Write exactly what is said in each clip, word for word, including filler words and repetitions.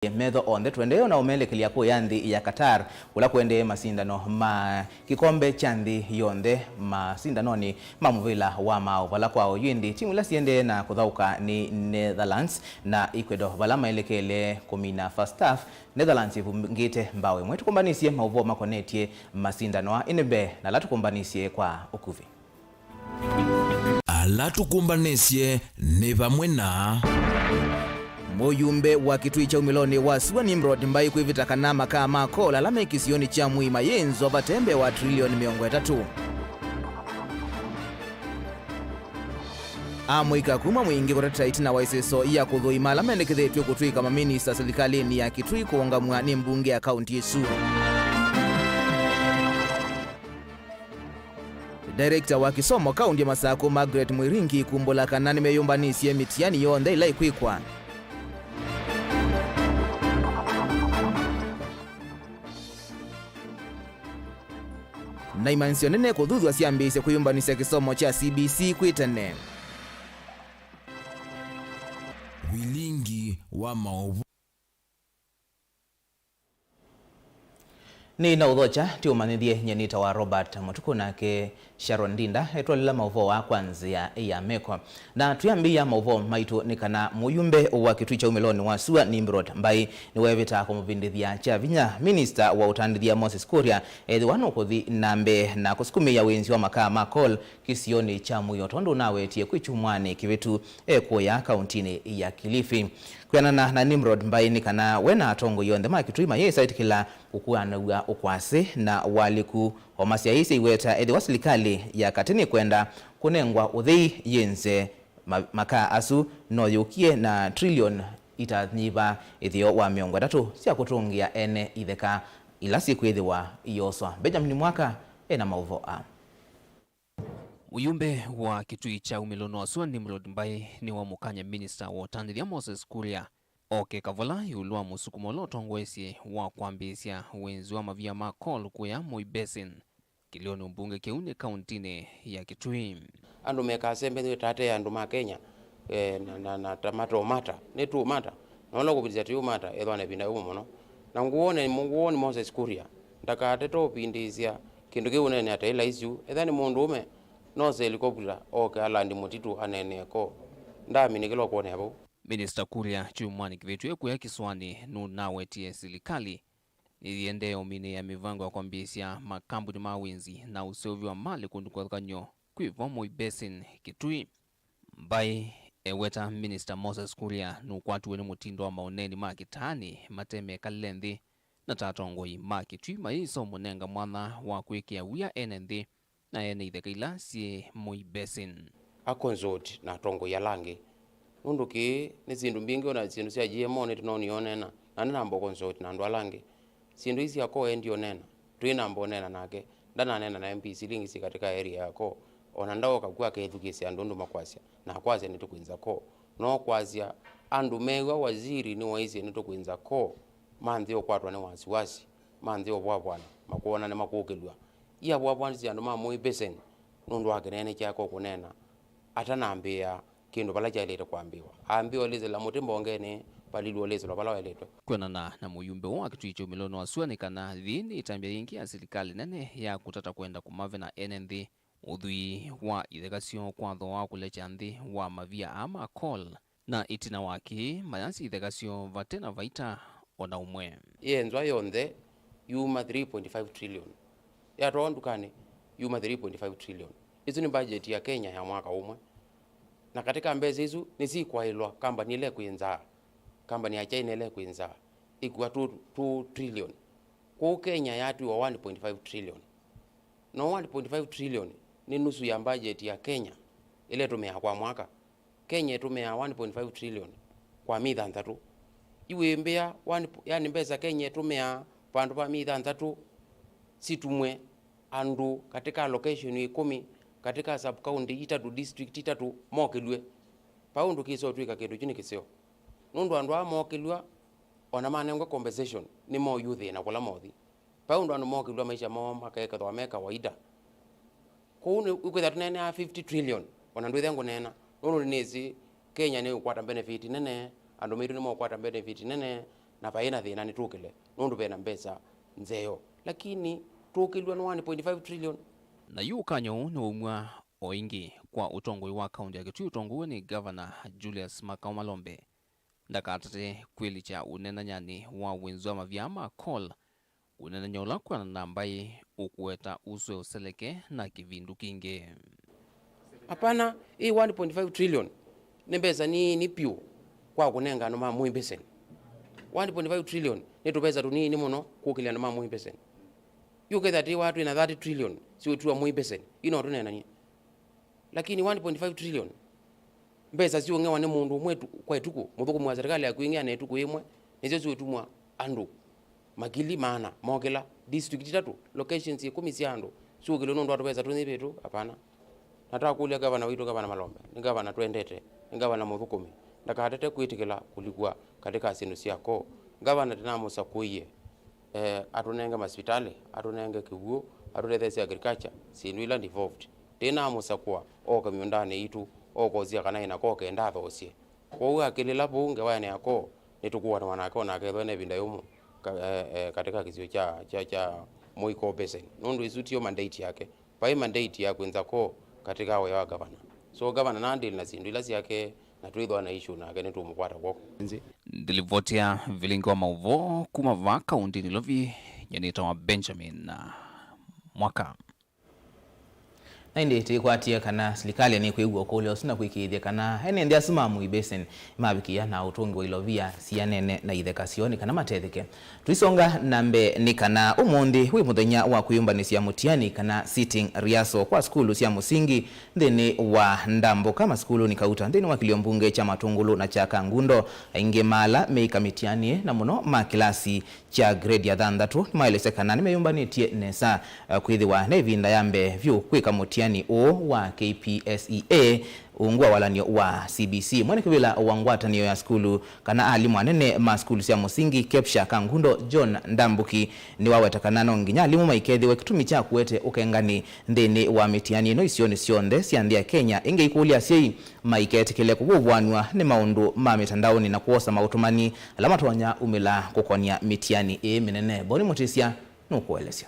metho onthe. Tũendee o na ũmelekelya kũya nthĩ ya Qatar, kũla kũendee masindano ma kĩkombe kya nthĩ yonthe masindanonĩ ma mũvĩla wa maaũ, vala kwa oyu ĩndĩ timu ila siendee na kũthaũka nĩ Netherlands na Ecuador, vala maelekele kũmina first half, Netherlands ĩvungĩte mbao ĩmwe. Tũkũmbanĩsye maũvoo makonetye masindano aa ĩndĩ mbee na ala tũkũmbanĩsye kwa ũkuvĩ. Ala tũkũmbanĩsye nĩ vamwe na. Mũyumbe wa Kitui kya umĩlonĩ wa sua Nimrod Mbai kwĩvĩta kana makaa ma coal ala me kĩsionĩ kya Mwii mayĩnzwa vate mbee wa trilioni mĩongo ĩtatũ. Amũika kuma Mwingi kũteta ĩtina wa ĩseso ya kũthũima ala mendekethetw'e kũtw'ĩka maminista silikalĩnĩ ya Kitui kũũngamw'a nĩ mbunge ya kaunti ĩsu. Director wa kĩsomo kaunti ya Masakũ, Margaret Mwiringi, kumbũla kana nĩmeyũmbanĩsye mĩtiani yonthe ĩla ĩkwĩkwa. Na imanyĩsyo nene kũthuthw'a syambĩĩsye kwĩyũmbanĩsya kĩsomo kya C B C kwĩ tene. Vilingi wa maũvoo. Nĩ na ũthokya, tĩũmanyĩthye nyie nĩtawa Robert Mũtukũ, nake Sharon Ndinda etwalĩla maũvoo aa kwa nzĩa ya meko. Na twĩambĩĩa maũvoo maitũ nĩ kana mũyumbe wa Kitui kya umĩlonĩ wa sua Nimrod Mbai nĩwevĩta kũmũvindĩthya kya vinya minista wa ũtandĩthya Moses Kuria ethĩwa nũkũthi na mbee na kũsukumĩĩa wĩnzi wa makaa ma coal kĩsionĩ kya Mwii, o tondũ ũnawetie kwĩ kyumwanĩ kĩvĩtu e kũya kauntinĩ ya Kilifi. Kwĩanana na Nimrod Mbai nĩ kana we na atongoi onthe ma Kitui mayĩsa ĩtĩkĩla kũkũanaw'a ũkwasĩ na ũalyĩku, o masyaĩĩsye iweta ethĩwa silikalĩ ya katĩ nĩkwenda kũnengwa ũthei yĩnze ma-, makaa asu no yũkie na trilioni itanyiva ĩtheo wa mĩongo ĩtatũ sya kũtũngĩa ene itheka ila syĩkwĩthĩwa iyoswa. Benjamin Mwaka e na maũvoo aa. Mũyumbe wa Kitui kya umĩlonĩ wa sua Nimrod Mbai nĩwamũkany'a minista wa ũtandĩthya Moses Kuria oke kavola ĩũlũ wa mũsukumo ũla ũtongoesye wa kwambĩĩsya wĩnzi wa mavia ma coal kũya Mwii Basin, kĩlĩonĩ mbunge kĩu nĩ kauntinĩ ya Kitui. Andũ mekasembethw'e ta ate andũ ma Kenya, eh, na, na, na ta matomata. Nĩtũũmata. Na ũla ũkũvĩtĩsya tũyũmata, ethwa na ĩvinda yũmũ mũno. Na ngũwone, ngũwone Moses Kuria, ndakatete ũvindĩĩsya kĩndũ kĩu ũneenea ta ĩla isu. Ethwa nĩ mũndũũme, nose helicopter, oke alandi mũtitũ aneenee ko. Ndaaminĩkĩlwa kwonea vau. Minista Kuria kyumwanĩ kĩvĩtu e kũya kĩsũanĩ nũnawetie silikalĩ nĩyĩendee ũminĩĩa mĩvango ya kwambĩĩsya makambuni ma wĩnzi na ũseũvyo wa malĩ kũndũ kĩvathũkany'o kwĩ vo Mwii Basin, Kitui. Mbai eweta Minista Moses Kuria nũkwatiwe nĩ mũtindo wa maũneeni ma kĩtaanĩ mate mekalĩle nthĩ, na ta atongoi ma Kitui mayĩsa ũmũnenga mwanya wa kwĩkĩa wia ene nthĩ na ene itheka ila syĩ Mwii Basin. A consult na atongoi ala angĩ. Nũndũ kĩĩ nĩ syĩndũ mbingĩ, ona syĩndũ sya G M O nĩtũnoonie ũneena, na nĩnamba ũ consult na andũ ala angĩ. Syĩndũ ii sya ko endie ũneena, twĩnamba ũneena nake. Ndananeena na M P silingi syĩ katika area ya ko, ona ndaoka ku akethukĩĩsya andũ ũndũ makwasya, na akwasya nĩtũkwĩnza ko. No kwasya andũ mew'a waziri nĩwaisye nĩtũkwĩnza ko, manthĩ ũkwatwa nĩ wasiwasi, manthĩ ũvwavwana, makwona nĩmakũkĩlw'a. Iavwavwanisye andũ ma Mwii Basin nũndũ wa kĩneenĩ kyake ũkũneena atanambĩĩa kĩndũ vala kyaĩlĩte kwambĩĩwa. Ambĩĩa ũlĩsĩla mũtĩ mbongenĩ, valilwe ũlĩsĩlwa vala waĩlĩtwe. Kwĩanana na mũyumbe ũũ wa Kitui kya umĩlonĩ wa sua nĩ kana yĩĩ nĩ ĩtambya yĩngĩ ya silikalĩ nene ya kũtata kwenda kũmavena ene nthĩ ũthwii wa itheka syoo kwa thooa wa kũlekya nthĩ wa mavia aa ma coal. Na ĩtina wa kĩĩ, mayasya itheka syoo vate na vaita o na ũmwe. Yenzwa yonthe yuma three point five trillion. Yatwawa ndukanĩ, yuma three point five trillion. Ĩsu nĩ budget ya Kenya ya mwaka ũmwe. Na katika mbesa isu nĩsikwaĩlwa kambani ĩla ĩkwĩnzaa, kambani ya China ĩla ĩkwĩnzaa, ĩkua two, two trillion. Kwoou Kenya yatiwa one point five trillion. No one point five trillion nĩ nusu ya budget ya Kenya ĩla ĩtũmĩaa kwa mwaka. Kenya ĩtũmĩaa one point five trillion kwa mĩi thanthatũ. Iwĩmbĩa, one, yani mbesa Kenya ĩtũmĩaa vandũ va mĩi thanthatũ situmwe andũ katika location ikũmi, katika sub county itatũ, district itatũ, mokĩlw'e. Vai ũndũ kĩsa ũtw'ĩka kĩndũ kyu nĩ kĩseo. Nũndũ andũ aa mokĩlw'a, ona manengwa compensation, nĩmoyũthĩna kũla mothi. Vai ũndũ andũ mokĩlw'a maisha moo makekethwa me kawaida. Kwoou nĩ ũkwĩthĩa tũneenea fifty trillion, ona ndwĩthĩa ngũneena, nũndũ nĩnĩsĩ Kenya nĩũkwata benefit nene, andũ maitũ nĩmeũkwata benefit nene, Na vaĩ na thĩna nĩtũkĩle, nũndũ vena mbesa nzeo. Lakini tũkĩlw'a nĩ one point five trillion. Na yu ũkany'o ũũ nĩwaumw'a o ĩngĩ kwa ũtongoi wa kaũntĩ ya Kitui ũtongoew'e nĩ Ngavana Julius Makau Malombe ndakatate kwĩlikya ũnenanyanĩ wa wĩnzĩ wa mavia ma coal, ũnenany'a ũla kwĩanana na mbaĩ ũkũweta ũsũe ũseleke na kĩvindu kingĩ. Hapana, hii one point five trillion nĩ mbesa nini piũ kwa kũnenga andũ ma Moi Basin. One point five trillion nĩ tũvesa tũnini mũno kũkĩlya andũ ma Moi Basin. Yu ũkethĩa atĩ wa twĩ na thirty trillion siwĩtwa Moi Basin, ino tũnenanie. Lakini one point five trillion, mbesa siũng'ewa nĩ mũndũ ũmwe tu-, kwa ĩtukũ, mũthũkũmi wa serikali akwĩng'ea na ĩtukũ yĩmwe, nĩsyo siũtumwa andũ makili maana mokĩla district itatũ, locations ĩkũmi sya andũ siũkĩlwe nũndũ wa tũvesa tũnyiivĩtu? Hapana. Na twakũlya gavana witũ, Gavana Malombe, nĩ gavana twendete, nĩ gavana mũthũkũmi, ndakatate kwĩtĩkĩla kũlikw'a katika syĩndũ sya koo. Gavana ndĩnamũsakũie, eh, atũnenge masivitalĩ, atũnenge kĩw'ũ, atũtetheesye agriculture, syĩndũ ila devolved. Ndĩnamũsakũa oke mĩũndanĩ yitũ, oke ũsya kana ĩna koo kenda athoosye. Kwoou akĩlĩla vau ngewanĩ ya koo, nĩtũkũanĩwa nake o nake ethĩwa ena ĩvinda yũmũ ka-, eh, eh, katika kĩsio kya, kya, kya Moi Coal Basin. Nũndũ ĩsu tiyo mandate yake. Vai mandate ya kwĩnza koo katika wĩa wa gavana. So gavana na deal na syĩndũ ila syake, na twĩthwa na issue nake nĩtũmũkwata kw'oko. Ndilivoti ya Vilingi wa Maũvoo kuma vaa kaũntĩnĩ Nairobi, nyie nĩtawa Benjamin Mwaka. Na ĩndĩ tĩkwatie kana silikalĩ nĩkwĩw'a ũkũlyo ũsu na kũĩkĩĩthya kana ene nthĩ asu ma Moi Basin mavikĩa na ũtũngi wa ilovia sianene na itheka syoo nĩ kana matetheke. Tũisonga na mbee, nĩ kana ũmũnthĩ wĩ mũthenya wa kwĩyũmbanĩsya mũtiani kana sitting rehearsal kwa sukulu sya mũsingi nthĩnĩ wa Ndambũka masukulunĩ kauta nthĩnĩ wa kĩlio mbunge kya Matũngũlũ na kya Kangundo. Aingĩ ma ala meĩka mĩtiani na mũno ma kĩlasi kya grade ya thanthatũ nĩmaelesya kana nĩmeyũmbanĩtye nesa, eh, kwĩthĩwa nĩ ĩvinda ya mbee vyũ kwĩka mũtiani ũũ wa K P S E A ungu wa walan'yo wa C B C. Mwene kĩvĩla wa ngwatanĩo ya sukulu kana alimũ anene ma sukulu sya mũsingi KEPSHA Kangundo John Ndambuki nĩwaweta kana no nginya alimũ maikethĩwe kĩtumi kya kũete ũkengani nthĩnĩ wa mĩtiani ĩno isionĩ syonthe sya nthĩ ya Kenya. Ĩngĩ ikũlya asyai maiketĩkĩle kũvũvũanw'a nĩ maũndũ ma mĩtandaonĩ na kwosa maũtũmani ala matonya umĩla kũkon'ya mĩtiani ĩĩ mĩnene. Boni Mũtĩsya nũkũelesya.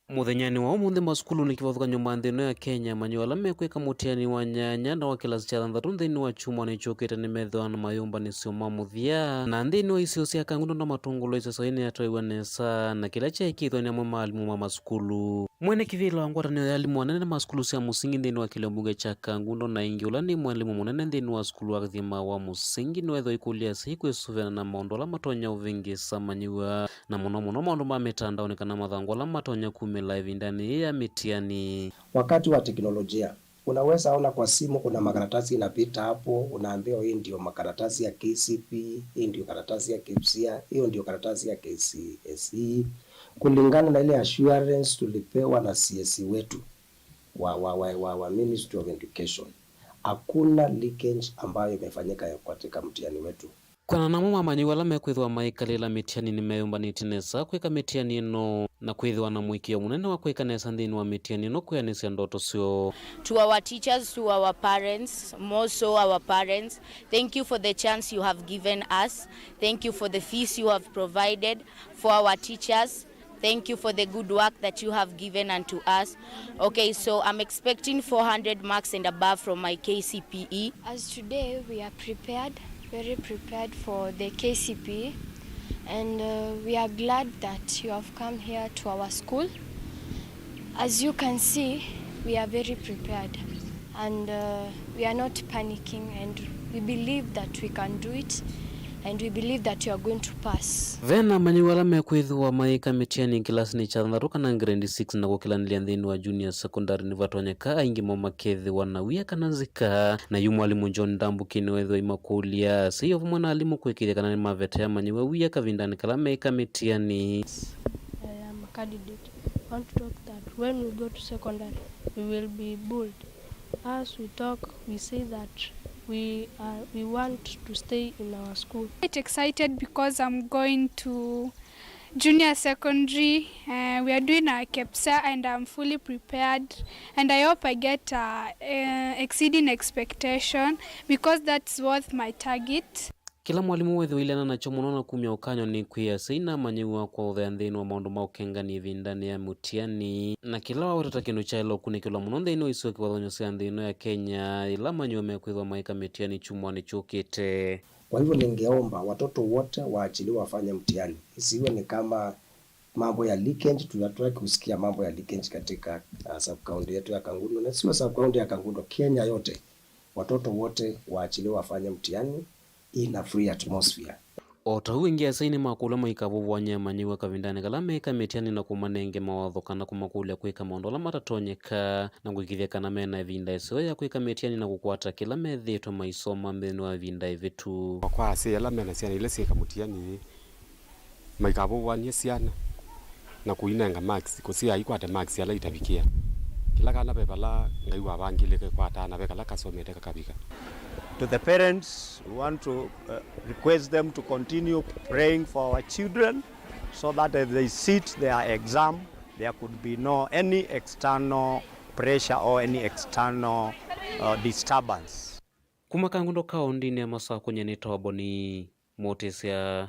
Mũthenyanĩ wa ũmũnthĩ masukulunĩ kĩvathũkany'o ma nthĩ ĩno ya Kenya, amanyĩw'a ala mekwĩka mũtiani wa nyanya na wa kĩlasi kya thanthatũ nthĩnĩ wa kyumwa nĩkyũkĩte nĩmethĩwa na mayũmbanĩsyo ma mũthya. Na nthĩnĩ wa isio sya Kangundo na Matũngũlũ, ĩseso yĩĩ nĩyatwaiwe nesa, na kĩla kyeekĩĩthwa nĩ amwe ma alimũ ma masukulu. Mwene kĩvĩla wa ngwatanĩo ya alimũ anene ma sukulu sya mũsingi nthĩnĩ wa kĩlio mbunge kya Kangundo na ĩngĩ ũla nĩ mwalimũ mũnene nthĩnĩ wa sukulu wa Kathima wa mũsingi nĩweethĩwa ikũlya asyai kwĩsũvĩana na maũndũ ala matonya ũvĩngĩĩsa amanyĩw'a, na mũno mũno maũndũ ma mĩtandaonĩ kana mathangũ ala matonya kumĩla ĩvindanĩ yĩĩ ya mĩtiani. Wakati wa teknolojia, unaweza ona kwa simu kuna makaratasi inapita hapo, unaambiwa, "Hii ndio makaratasi ya K C P E, hii ndio karatasi ya KPSEA, hiyo ndio karatasi ya K C S E." Kulingana na ile assurance tulipewa na C S E wetu wa, wa, wa, wa, wa Ministry of Education, hakuna leakage ambayo imefanyika ya katika mtihani wetu. Kwĩanana na amwe ma amanyĩw'a ala mekwĩthĩwa maikalĩla mĩtiani nĩmeyũmbanĩtye nesa kwĩka mĩtiani ĩno na kwĩthĩwa na mũĩkĩĩo mũnene wa kwĩka nesa nthĩnĩ wa mĩtiani ĩno kwĩanĩsya ndoto syoo. To our teachers, to our parents, more so our parents, thank you for the chance you have given us. Thank you for the fees you have provided for our teachers. Thank you for the good work that you have given unto us. Okay, so I'm expecting four hundred marks and above from my K C P E. As today, we are prepared, very prepared for the K C P E, and, uh, we are glad that you have come here to our school. As you can see, we are very prepared. And, uh, we are not panicking, and we believe that we can do it, and we believe that you are going to pass. Ve na amanyĩw'a ala mekwĩthĩwa mayĩka mĩtiani kĩlasinĩ kya thanthatũ kana grade six na kũkĩlanĩlya nthĩnĩ wa junior secondary nĩvatonyeka aingĩ moo makethĩwa na wia kana nzika. Na yu mwalimũ John Ndambuki nĩweethĩwa aimakũlya asyai o vamwe na alimũ kũĩkĩĩthya kana nĩmavetea amanyĩw'a wia kavindanĩ kala meĩka mĩtiani. I am a candidate. I want to talk that when we go to secondary, we will be bullied. As we talk, we say that we are, we want to stay in our school. Quite excited because I'm going to junior secondary. Uh, we are doing our KEPSEA and I'm fully prepared. And I hope I get, uh, uh, exceeding expectation because that's worth my target. Kĩla mwalimũ wĩthĩwa aileana nakyo mũno na kumya ũkany'o nĩ kwĩ asyai na amanyĩw'a kũaũthĩa nthĩnĩ wa maũndũ ma ũkengani ĩvindanĩ ya mũtiani, na kĩla waweta ta kĩndũ kyaĩle ũkunĩkĩlwa mũno nthĩnĩ wa isu kĩvathũkany'o sya nthĩ ĩno ya Kenya, yĩla amanyĩw'a mekwĩthĩwa maĩka mĩtiani kyumwanĩ kyũkĩte. Kwa hivyo ningeomba watoto wote waachiliwe wafanye mtihani. Isiwe ni kama mambo ya leakage, tunataka kusikia mambo ya leakage katika, uh, sub-county yetu ya Kangundo, na sio sub-county ya Kangundo, Kenya yote. Watoto wote waachiliwe wafanye mtihani in a free atmosphere. O ta ũu ĩngĩ, asyai nĩmakũlw'a maikavũvũany'e amanyĩw'a kavindanĩ kala meĩka mĩtiani na kũmanenge mawatho kana kũmakũlya kwĩka maũndũ ala matatonyeka na kũĩkĩĩthya kana me na ĩvinda ĩseo ya kwĩka mĩtiani na kũkwata kĩla methĩĩtwe maisoma nthĩnĩ wa ĩvinda ĩvĩtu. Kwa asyai ala me na syana ila syĩka mũtiani, maikavũvũany'e syana na kũinenga marks, kũsyaa ikwate marks ala itavikĩa. Kĩla kana ve vala Ngai wavangĩle kekwataa na ve kala kasomete kakavika. To the parents, we want to, uh, request them to continue praying for our children so that as they sit their exam, there could be no any external pressure or any external, uh, disturbance. Kuma Kangundo kaũndĩnĩ ya Masakũ, nyie nĩtawa Boni Mũtĩsya.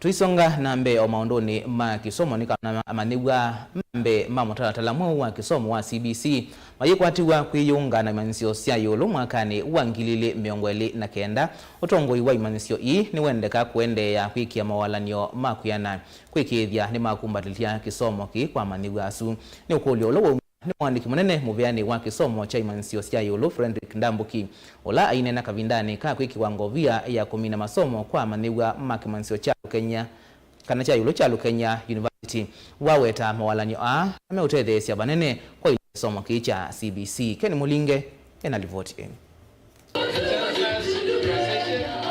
Tũisonga na mbee o maũndũnĩ ma kĩsomo, nĩ kana amanyĩw'a ma mbee ma mũtalatala mweũ wa kĩsomo wa C B C mayĩkwatĩw'a kwĩyĩunga na imanyĩsyo sya ĩũlũ mwakanĩ wa ngili ilĩ mĩongo ĩlĩ na kenda. Ũtongoi wa imanyĩsyo ii nĩwendeka kũendeea kwĩkĩa mawalany'o ma kwĩana kwĩkĩĩthya nĩmakumbatĩlya kĩsomo kĩĩ kwa amanyĩw'a asu. Nĩ ũkũlyo ũla waumw'a nĩ mũandĩki mũnene mũvĩanĩ wa kĩsomo kya imanyĩsyo sya ĩũlũ, Frederick Ndambuki, ũla aineena kavindanĩ ka kwĩkĩwa ngovia ya kũmina masomo kwa amanyĩw'a ma kĩmanyĩsyo kya Lukenya, kana kya ĩũlũ kya Lukenya University. Waweta mawalany'o aa meũtetheesya vanene kwa kĩsomo kĩĩ kya C B C. Ken Mũlinge ena livoti ĩno.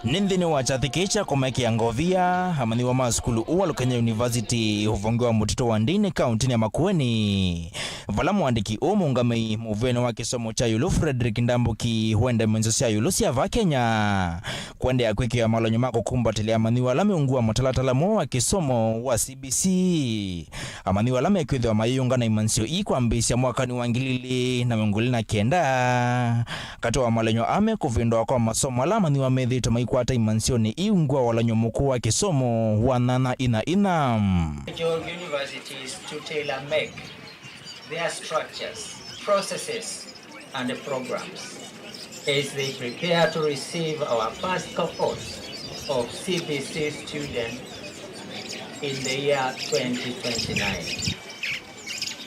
Nĩ nthĩnĩ wa kyathĩ kĩĩ kya kũmekĩa ngovia, amanyĩw'a ma sukulu ũũ wa Lukenya University, ũvonge wa Mũtitũ wa Ndĩinĩ, kaũntĩnĩ ya Makueni, vala mũandĩki ũũ mũũngamĩi mũvĩanĩ wa kĩsomo kya ĩũlũ, Frederick Ndambuki, wenda imanyĩsyo sya ĩũlũ sya vaa Kenya kũendeea kwĩkĩa malany'o ma kũkumbatĩlya amanyĩw'a ala meungu wa mũtalatala mweũ wa kĩsomo wa C B C. Amanyĩw'a ala mekwĩthĩwa mayĩyũnga na imanyĩsyo ii kwambĩĩsya mwakanĩ wa ngili ilĩ na mĩongo ĩlĩ na kenda. Katĩ wa malany'o aa mekũvĩndũa kwa masomo ala amanyĩw'a methĩĩtwe maikwata imanyĩsyonĩ ii ungu wa walany'o mũkũũ wa kĩsomo wa nyanya inya inya. Your universities to tailor-make their structures, processes, and programs as they prepare to receive our first cohort of C B C students in the year twenty twenty-nine.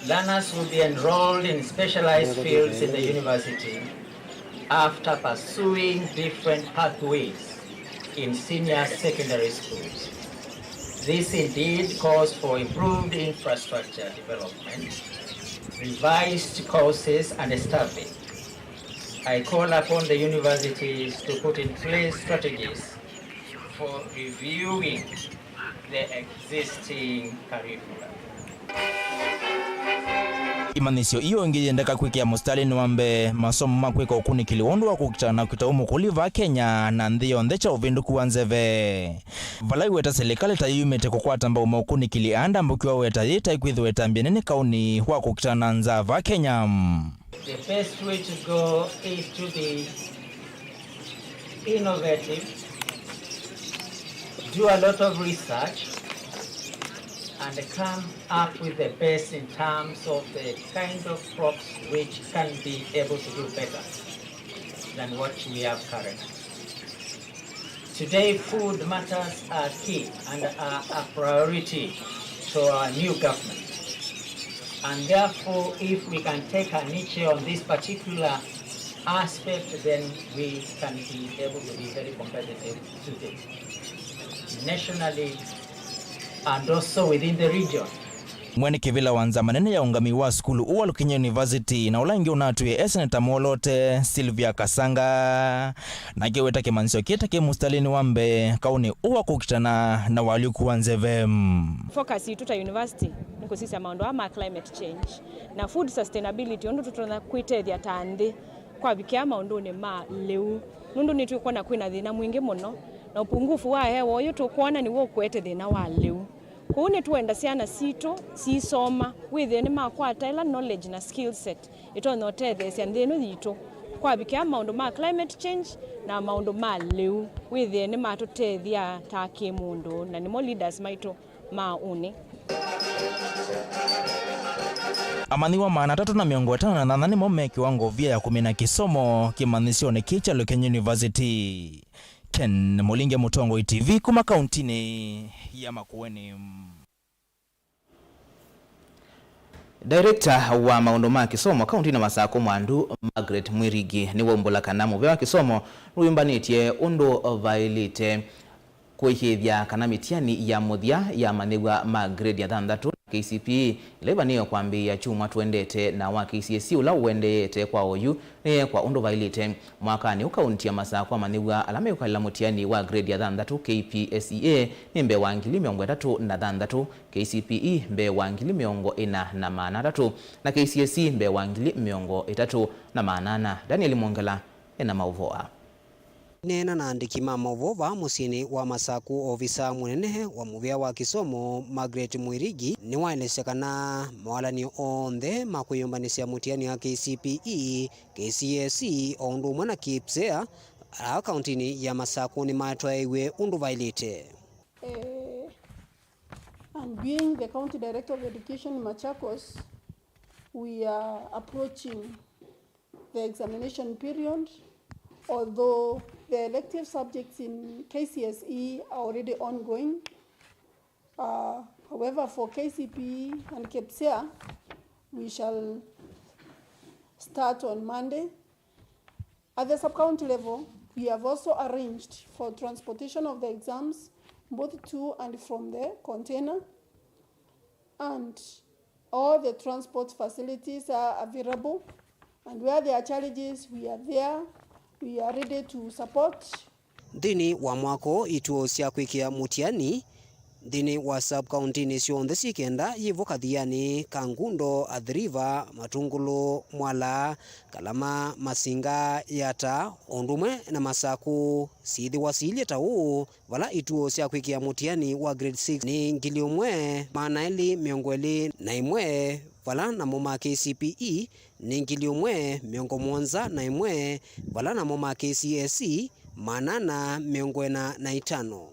Learners will be enrolled in specialized fields in the university after pursuing different pathways in senior secondary schools. This indeed calls for improved infrastructure development, revised courses and staffing. I call upon the universities to put in place strategies for reviewing the existing curricula. Imanyĩsyo ii o ĩngĩ yĩendeka kwĩkĩa mũsitalĩnĩ wa mbee masomo ma kwĩka ũkunĩkĩli wa ũndũ wa kũkitana na kwĩta ũmũkũlyo vaa Kenya na nthĩ yonthe kya ũvĩndũku wa nzeve. Vala iweta silikalĩ ta yĩyumĩte kũkwata mbau maũkunĩkĩli aa, Ndambuki waweta yĩĩ ta ĩkwĩthĩwa ĩtambya nene kaũnĩ wa kũkitana na nzaa vaa Kenya. The best way to go is to be innovative, do a lot of research, and come up with the best in terms of the kind of crops which can be able to do better than what we have currently. Today, food matters are key and are a priority to our new government. And therefore, if we can take a niche on this particular aspect, then we can be able to be very competitive today, nationally and also within the region. Mwene kĩvĩla wa nza manene ya ũngamĩi wa sukulu ũũ wa Lukenya University na ũla ĩngĩ ũnatwĩe e seneta mwoloote, Sylvia Kasanga, nake weta kĩmanyĩsyo kĩĩ ta kĩ mũsitalĩnĩ wa mbee kaũnĩ ũũ wa kũkitana na walyũku wa nzeve. Focus yitũ ta university nĩ kũsisya maũndũ aa ma climate change na food sustainability, ũndũ tũtonya kwĩtethya ta nthĩ kwavikĩa maũndũnĩ ma lĩu, nũndũ nĩtwĩkwona kwĩna thĩna mwingĩ mũno, na ũpungufu wa hewa ũyũ tũkwona nĩw'o ũkũete thĩna wa lĩu. Kwoou nĩtwenda syana sitũ siisoma, wĩthĩe nĩmakwata ĩla knowledge na skill set ĩtonya ũtetheesya nthĩ ĩno yitũ kwavikĩa maũndũ ma climate change na maũndũ ma lĩu, wĩthĩe nĩmatũtethya ta kĩ-mũndũ na nĩmo leaders maitũ ma ũnĩ. Amanyĩw'a maana atatũ na mĩongo ĩtano na nyanya nĩmo me kĩwango via ya kũmina kĩsomo kĩmanyĩsyonĩ kĩĩ kya Lukenya University. Ken Mũlinge, Mũtongoi T V, kuma kauntinĩ ya Makueni. Director wa maũndũ ma kĩsomo kauntinĩ ya Masakũ Mwandu, Margaret Mwirigi, nĩwaumbũla kana mũvea wa kĩsomo nũyũmbanĩtye ũndũ vaĩlĩte kũĩkĩĩthya kana mĩtiani ya mũthya ya amanyĩw'a ma grade ya thanthatũ na K C P E ĩla ĩvanĩĩwe kwambĩĩa kyumwa tũendete na wa K C S E ũla ũendeete kwa oyu nĩyeekwa ũndũ vaĩlĩte. Mwakanĩ ũũ kaunti ya Masakũ amanyĩw'a ala mekwĩkalĩla mũtiani wa grade ya thanthatũ K P S E A nĩ mbee wa ngili mĩongo ĩtatũ na thanthatũ, K C P E mbee wa ngili mĩongo ĩna na maana atatũ, na K C S E mbee wa ngili mĩongo ĩtatũ na maana ana. Daniel Mwongela ena maũvoo aa. Akĩneena na andĩki ma maũvoo vaa mũsyĩnĩ wa Masakũ, ovisa mũnene wa mũvea wa kĩsomo Margaret Mwirigi nĩwaelesya kana mawalany'o onthe ma kwĩyũmbanĩsya mũtiani wa K C P E, K C S E o ũndũ ũmwe na KPSEA aa kauntinĩ ya Masakũ nĩmatwaĩiw'e ũndũ vaĩlĩte. Eh, and being the County Director of Education in Machakos, we are approaching the examination period, although the elective subjects in K C S E are already ongoing. Uh, however, for K C P E and KPSEA, we shall start on Monday. At the sub-county level, we have also arranged for transportation of the exams, both to and from the container, and all the transport facilities are available, and where there are challenges, we are there, we are ready to support. Nthĩnĩ wa mwaka ũũ, ituo sya kwĩkĩa mũtiani nthĩnĩ wa sub-kauntinĩ syonthe syĩ kenda yĩ vo Kathiani, Kangundo, Athi River, Matungulu, Mwala, Kalama, Masinga, Yata, o ũndũ ũmwe na Masakũ, syĩthĩwa siilye ta ũũ, vala ituo sya kwĩkĩa mũtiani wa grade six nĩ ngili ĩmwe, maana elĩ mĩongo ĩlĩ na ĩmwe, vala namo ma K C P E nĩ ngili ĩmwe, mĩongo mũonza na ĩmwe, vala namo ma K C S E, maana ana mĩongo ĩna na itano.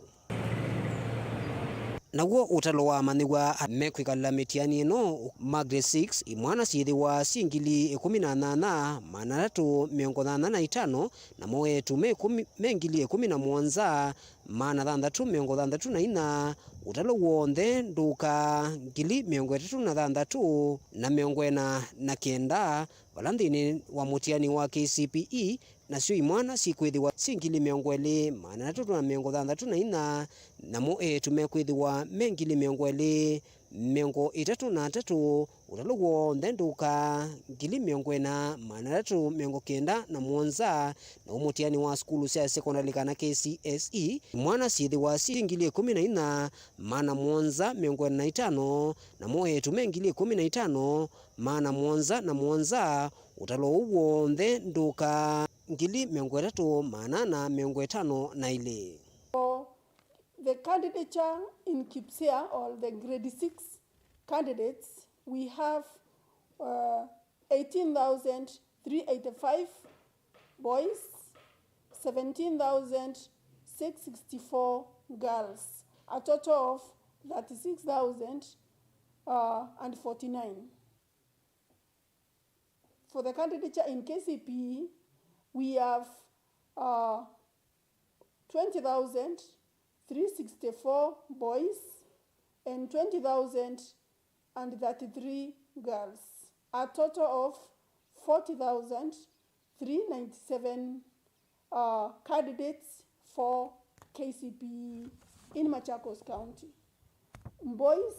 Naw'o ũtalo wa amanyĩw'a mekwĩkalĩla mĩtiani ĩno ma grade six, imwana syĩthĩwa syĩ ngili ĩkũmi na nyanya, maana atatũ mĩongo nyanya na itano, namo eĩtu me ĩkũmi, me ngili ĩkũmi na mũonza, maana thanthatũ mĩongo thanthatũ na inya, ũtalo w'onthe ndũka ngili mĩongo ĩtatũ na thanthatũ na mĩongo ĩna na kenda, vala nthĩnĩ wa mũtiani wa K C P E, nasyo imwana sikwĩthĩwa syĩ ngili mĩongo ĩlĩ, maana atatũ na mĩongo thanthatũ na inya, namo eĩtu mekwĩthĩwa me ngili mĩongo ĩlĩ, mĩongo ĩtatũ na atatũ, ũtalo w'onthe ndũka ngili mĩongo ĩna, maana atatũ mĩongo kenda na mũonza, na ũmũtiani wa sukulu sya sekondalĩ kana K C S E, imwana syĩthĩwa syĩ ngili ĩkũmi na inya, maana mũonza mĩongo ĩna na itano, namo eĩtu me ngili ĩkũmi na itano, maana mũonza na mũonza, ũtalo ũu w'onthe ndũka ngili mĩongo ĩtatũ, maana ana mĩongo ĩtano na ilĩ. The candidature in KPSEA, or the grade six candidates, we have, uh, eighteen thousand three eighty-five boys, seventeen thousand six sixty-four girls, a total of thirty-six thousand, uh, and forty-nine. For the candidature in K C P E, we have, uh, twenty thousand three sixty-four boys and twenty thousand and thirty-three girls, a total of forty thousand three ninety-seven, uh, candidates for K C P E in Machakos County. Boys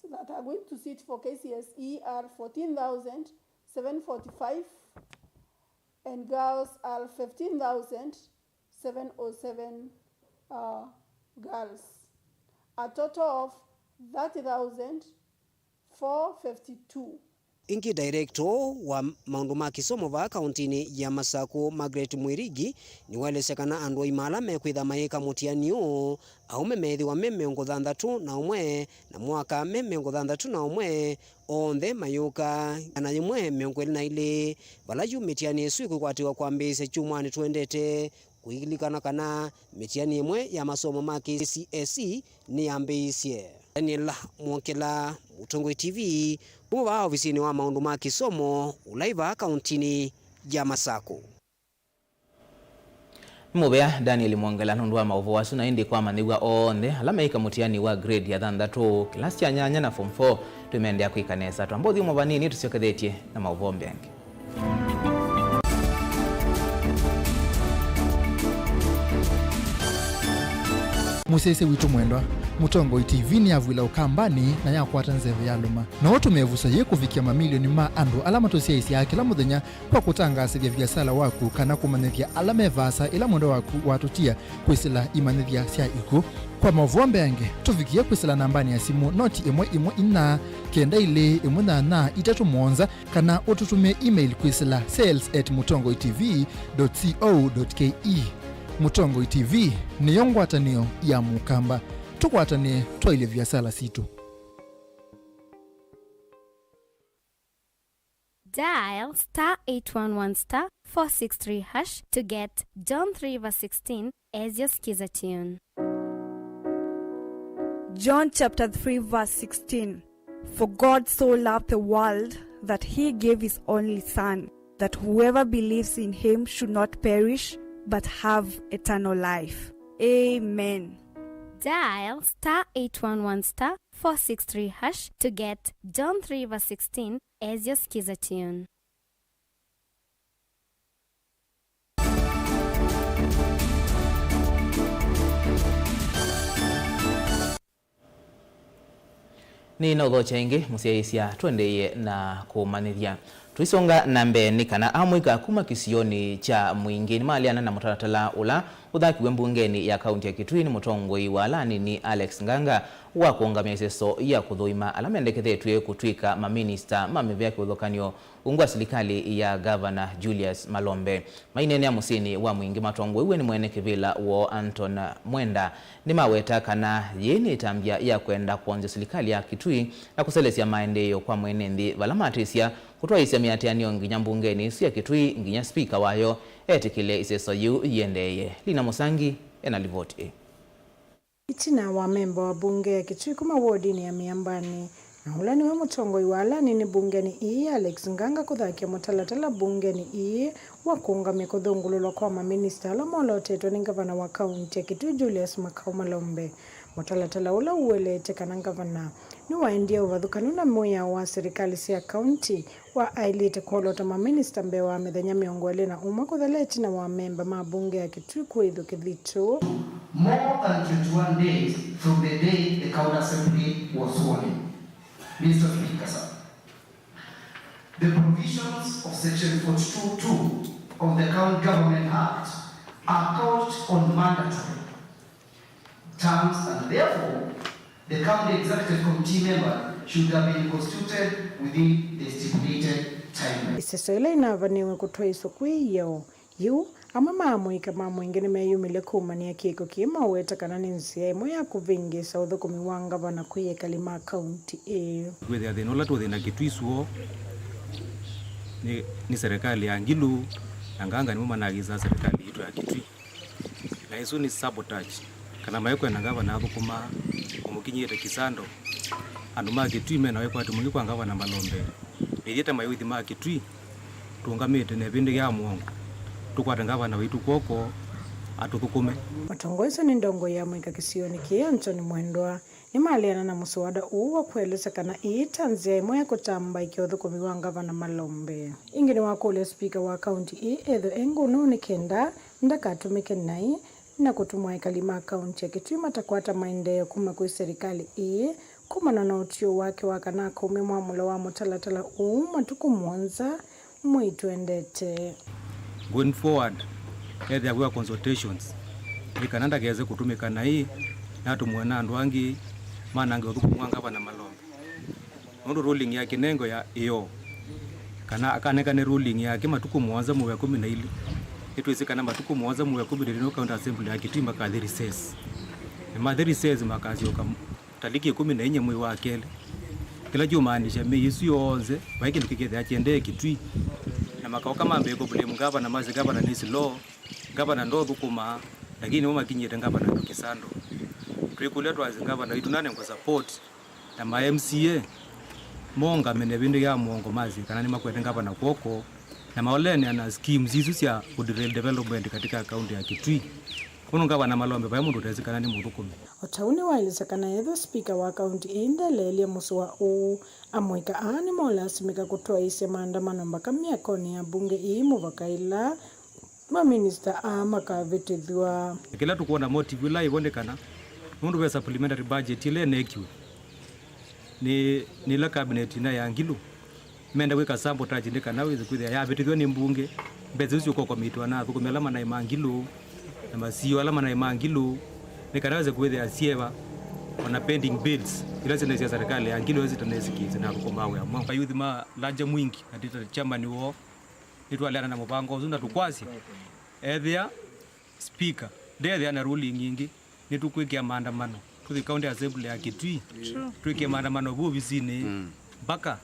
that are going to sit for K C S E are fourteen thousand seven forty-five, and girls are fifteen thousand seven oh seven, uh, girls. A total of thirty thousand four fifty-two Ĩngĩ, director wa maũndũ ma kĩsomo vaa kaũntĩnĩ ya Masakũ, Margaret Mwirigi, nĩwaelesya kana andũ aima ala mekwĩtha mayĩka mũtiani ũũ, aũme meethĩwa me mĩongo thanthatũ na ũmwe, namo aka me mĩongo thanthatũ na ũmwe, onthe mayũka ĩana yĩmwe mĩongo ĩlĩ na ilĩ, vala yu mĩtiani ĩsu ĩkwĩkwatĩwa kwambĩĩsya kyumwanĩ tũendete. Kũilikana kana mĩtiani ĩmwe ya masomo ma K C S E nĩyambĩĩisye. Daniel Mwokela, Mũtongoi T V, kuma vaa ovisinĩ wa maũndũ ma kĩsomo ũla wĩ vaa kaũntĩnĩ ya Masakũ. Nĩ mũvea Daniel Mwongela nũndũ wa maũvoo asu, na ĩndĩ kwa amanyĩw'a onthe ala meĩka mũtiani wa grade ya thanthatũ, kĩlasi kya nyanya na form four, twĩmendea kwĩka nesa. Twamba ũthyũmũa vanini, tũsyokethetye na maũvoo mbeange. Mũsyaĩĩsya witũ mwendwa, Mũtongoi T V nĩyavw'ĩla Ũkambanĩ na yakwata nzeve ya lũma. No ũtũme ĩvuso yĩĩ kũvikĩa mamilioni ma andũ ala matũsyaĩĩsyaa kĩla mũthenya kwa kũtangaasĩthya viasala waku kana kũmanyĩthya ala me vaasa ĩla mwendwa waku watũtia kwĩsĩla imanyĩthya sya ikw'ũ. Kwa maũvoo mbeange, tũvikĩe kwĩsĩla nambanĩ ya simũ noti ĩmwe ĩmwe inya kenda ilĩ ĩmwe nyanya itatũ mũonza, kana ũtũtũmĩe email kwĩsĩla sales at mũtongoi T V dot co dot K E. Mũtongoi T V nĩyo ngwatanĩo ya Mũkamba. Tũkwatanĩe twaĩlye viasala sitũ. Dial star eight one one star four six three hash to get John three verse sixteen as your skiza tune. John chapter three verse sixteen. For God so loved the world that he gave his only Son, that whoever believes in him should not perish but have eternal life. Amen. Dial star eight one one star four six three hash to get John three verse sixteen as your skiza tune. Nĩnaũthokya ĩngĩ, mũsyaĩĩsya, tũendeeye na kũmanyĩthya. Tũisonga na mbee, nĩ kana amũika kuma kĩsionĩ kya Mwingĩ nĩmaleana na mũtalatala ũla ũthakiwe mbungenĩ ya kaunti ya Kitui nĩ mũtongoi wa ala anini Alex Nganga wa kũũngamya ĩseso ya kũthũima ala mendekethetw'e kũtw'ĩka maminista ma mĩvĩa kĩvathũkany'o ungu wa silikalĩ ya Ngavana Julius Malombe. Maineenea mũsyĩnĩ wa Mwingĩ matongow'e nĩ mwene kĩvĩla woo Anton Mwenda, nĩmaweta kana yĩĩ nĩ ĩtambya ya kwenda kwonzya silikalĩ ya Kitui na kũselesya maendeeo kwa mwene nthĩ, vala matĩsya kũtwaĩĩsya mĩatĩanĩo nginya mbungenĩ ĩsu ya Kitui, nginya spika wayo etĩkĩle ĩseso yĩu yĩendeeye. Lina Mũsangi ena livoti ĩĩ. Ĩtina wa memba wa mbunge ya Kitui kuma wodinĩ ya Mĩambanĩ, na ũla nĩwe mũtongoi wa ala anini mbungenĩ ii, Alex Nganga, kũthakya mũtalatala mbungenĩ ii wa kũũngamya kũthũngũlũlwa kwa maminista ala molotetwe nĩ ngavana wa kaunti ya Kitui, Julius Makau Malombe. Mũtalatala ũla ũelete kana ngavana nĩwaendie ũvathũkanu na mwĩao wa silikalĩ sya kaunti wa aĩlĩte kwolota maminista mbee wa mĩthenya mĩongo ĩlĩ na ũmwe kũthela ĩtina wa amemba ma mbunge ya Kitui kũĩthw'a kĩthitũ. More than twenty-one days from the day the County Assembly was sworn in. Mister Speaker, sir, the provisions of Section forty-two two of the County Government Act are couched on mandatory terms, and therefore the County Executive Committee member should have been constituted within the stipulated time. Ĩseso ĩla ĩnavaniwe kũtwaĩswa kwĩ ĩao yĩu, amwe ma amũika ma Mwingĩ nĩmeyumĩlya kũumanĩa kĩko kĩĩ maweta kana nĩ nzĩa ĩmwe ya kũvĩngĩĩsa ũthũkũmi wa ngavana kwĩ ekali ma kaunti ĩĩ. Kwĩthĩa thĩna ũla tũthĩna Kitui suo nĩ, nĩ serikali ya Ngilu na Nganga nĩmo managĩsaa serikali yitũ ya Kitui. Na ĩsu nĩ sabotage, kana maikwenda ngavana athũkũma ũmũkinyĩte kĩsando. Andũ ma Kitui mena wĩkwatyo mũingĩ kwa ngavana Malombe. Ithyĩ ta mayuthi ma Kitui, tũũngamĩte na ĩvĩndĩ ya mũongo, tũkwate ngavana waitũ kw'oko atũthũkũme. Mũtongoi ũsu nĩ ndongoi ya mũika kĩsionĩ kĩĩ, Anthony Mwendwa. Nĩmaleana na mũswada ũũ wa kũelesya kana ĩĩ ta nzĩa ĩmwe ya kũtambaĩkya ũthũkũmi wa ngavana Malombe. Ĩngĩ nĩwakũlya spika wa kaunti ĩĩ ethwe e ngũnũũ nĩ kenda ndakatũmĩke naĩ na kũtuma ekali ma kaunti ya Kitui matakwata maendeeo kuma kwĩ serikali ĩĩ kumana na ũtw'ĩo wake wa kana akaumya mwamũlo wa mũtalatala ũũ matukũ mũonza. Mwĩtwendete. Going forward, ethĩa wĩwa consultations, nĩ kana ndakese kũtũmĩka naĩ na atũmwe na andũ angĩ manange ũthũkũmi wa ngavana Malombe. Nũndũ ruling ya kĩnengo ya ĩyoo, Kana akanengane ruling yake matukũ mũonza mwei wa ĩkũmi na ilĩ. Nĩtwĩsĩ kana matukũ mũonza mwei wa ĩkũmi na ilĩ nĩw'o County Assembly ya Kitui makathi recess. Na mathi recess makasyoka taliki ĩkũmi na inya mwei wa kelĩ. Kĩla kyũmaanisha mĩĩ ĩsu yonthe vai kĩndũ kĩkethĩa kyendee Kitui. Na makaoka mambĩĩe kũblame ngavana, masĩ ngavana nĩ slow, ngavana ndothũkũmaa, lakini nĩmo makinyĩte ngavana ndũkĩsando. Twĩkũlya twasĩ ngavana witũ nanengwe support. Na ma M C A moongamene ĩvinda ya mũongo masye kana nĩmakwete ngavana kw'oko, na maũleanĩa na schemes isu sya kũderail development katika kaunti ya Kitui. Ũndũ ngavana Malombe vai mũndũ ũtesĩ kana nĩ mũthũkũmi. O ta ũu nĩwaelesya kana ethĩwa spika wa kaunti ĩĩ ndeleelye mũsoa ũũ, amũika aa nĩmolasimĩka kũtwaĩĩsya maandamano mbaka myakonĩ ya mbunge ĩĩ mũvaka ĩla maminista aa makavĩtĩthw'a. Kĩla tũkwona motive ĩla ĩvo nĩ kana nũndũ ve supplementary budget ĩla ĩneekiwe nĩ, nĩ ĩla cabinet ĩna ya Ngilu, menda kwĩka sabotage nĩ kana wĩse kwĩthĩa yavĩtĩthw'a nĩ mbunge, mbesa isu syũkokomĩtwa na athũkũmi ala manaĩ ma Ngilu na ma C E O ala manaĩ ma Ngilu, nĩ kana wĩse kwĩthĩa syeva ona pending bills ila syĩnaĩ sya serikali ya Ngilu ila sitanesikĩĩsye na athũkũmaa wĩa mwao. Ayuthi ma Laja Mwingi na ndĩ ta chairman woo, nĩtwaleana na mũvango ũsu na tũkwasya ethĩa speaker ndethĩa na ruling ĩngĩ, nĩtũkwĩkĩa maandamano tũthi County Assembly ya Kitui, twĩkĩe maandamano vu ovisinĩ mpaka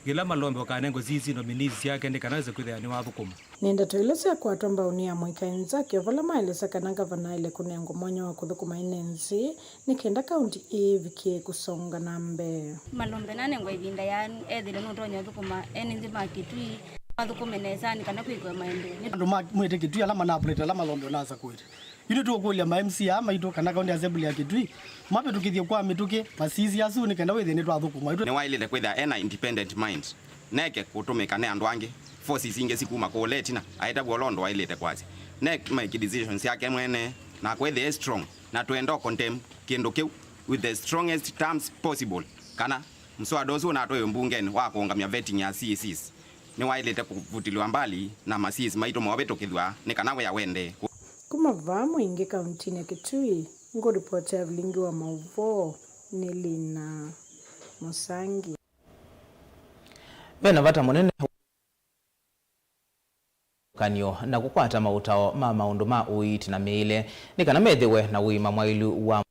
yĩla Malombe ũkanengwe C E C nominees syake nĩ kana wĩse kwĩthĩa nĩwathũkũma. Nĩ ndeto ila syakwatwa mbau nĩ amũika enzake, o vala maelesya kana ngavana aĩle kũnengwa mwanya wa kũthũkũma ene nthĩ nĩ kenda kaunti ĩĩ ĩvikĩe kũsonga na mbee. Malombe nanengwa ĩvinda yaanu, ethĩle nũtonya ũthũkũma ene nthĩ ma Kitui, mathũkũme nesa nĩ kana kwĩkwe maendeeo. Andũ ma mwĩte Kitui ala manapulete ala Malombe ũnasakũĩte. Itũ tũkũlya ma M C A maitũ kana County Assembly ya Kitui mavĩtũkĩthye kwa mĩtũkĩ masisi asu nĩ kenda wĩthĩe nĩtwathũkũma. Nĩwaĩlĩte kwĩthĩa ena independent mind. Neke kũtũmĩka nĩ andũ angĩ, forces ingĩ sikuma kũũla ĩtina, aĩtavw'a ũla ũndũ waĩlĩte kwasya. Neke make decisions syake mwene, na kwĩthĩa e strong, na twenda ũ condemn kĩndũ kĩu with the strongest terms possible, kana mswada ũsu ũnatwaĩwe mbungenĩ wa kũũngamya vetting ya C E Cs nĩwaĩlĩte kũvutilwa mbali na ma C Es maitũ movĩtũkĩthw'a nĩ kana wĩa wende. Kuma vaa Mwingi kauntinĩ ya Kitui, ngũripota ya vilingi wa maũvoo nĩ Lina Mũsangi. Ve na vata mũnene wa ũkanyo na kũkwata maũtao ma maũndũ ma ũiiti na mĩĩle nĩ kana methĩwe na ũima mwaĩlu wa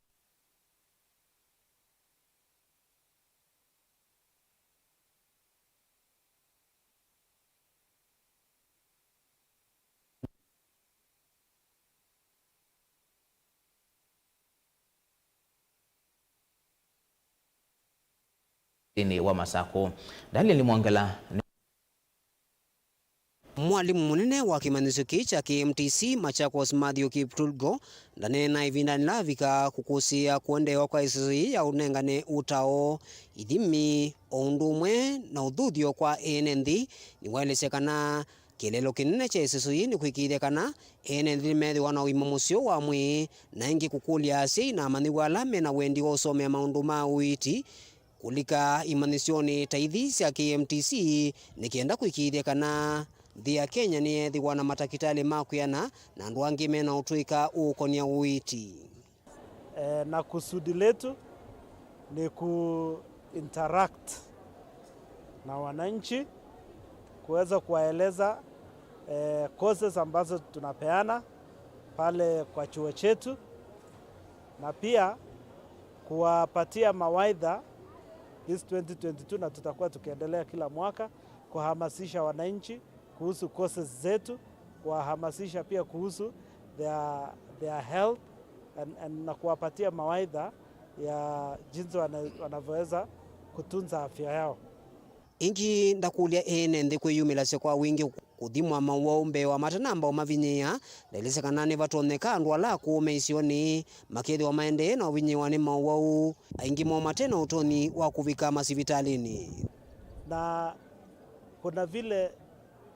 nthĩnĩ wa Masakũ. Daniel Mwongela nĩ Mwalimũ mũnene wa kĩmanyĩsyo kĩĩ kya K M T C Machakos, Matthew Kiptulgo, ndaneena ĩvindanĩ ĩla avika kũkũsĩĩa kũendeewa kwa ĩseso yĩĩ ya ũnengane ũtao, ithimi, o ũndũ ũmwe na ũthuthyo kwa ene nthĩ. Nĩwaelesya kana kĩeleelo kĩnene kya ĩseso yĩĩ nĩ kũĩkĩĩthya kana ene nthĩ nĩmethĩwa na ũima mũseo wa mwĩĩ, na ĩngĩ kũkũlya asyai na amanyĩw'a ala me na wendi wa ũsomea maũndũ ma ũiiti kũlika imanyĩsyonĩ ta ithi sya K M T C nĩ kenda kũĩkĩĩthya kana nthĩ ya Kenya nĩyeethĩwa na matakĩtalĩ ma kwĩana na andũ angĩ me na ũtũĩka ũũkonĩa ũiiti. Eh, na kusudi letu ni ku interact na wananchi, kuweza kuwaeleza, eh, courses ambazo tunapeana pale kwa chuo chetu, na pia kuwapatia mawaidha this twenty twenty-two, na tutakuwa tukiendelea kila mwaka kuhamasisha wananchi kuhusu courses zetu, kuwahamasisha pia kuhusu their, their health and, and, na kuwapatia mawaidha ya jinsi wana-, wanavyoweza kutunza afya yao. Ĩngĩ ndakũlya ene nthĩ kwĩyumĩlasya kwa wingĩ kũthimwa mawau mbee wa matanamba ũmavinyĩĩa. Ndaelesya kana nĩvatonyeka andũ ala akũũ me isionĩ makethĩwa maendee na ũvinyĩĩwa nĩ mawau, aingĩ moo mate na ũtonyi wa kũvika masivitalĩnĩ. Na kuna vile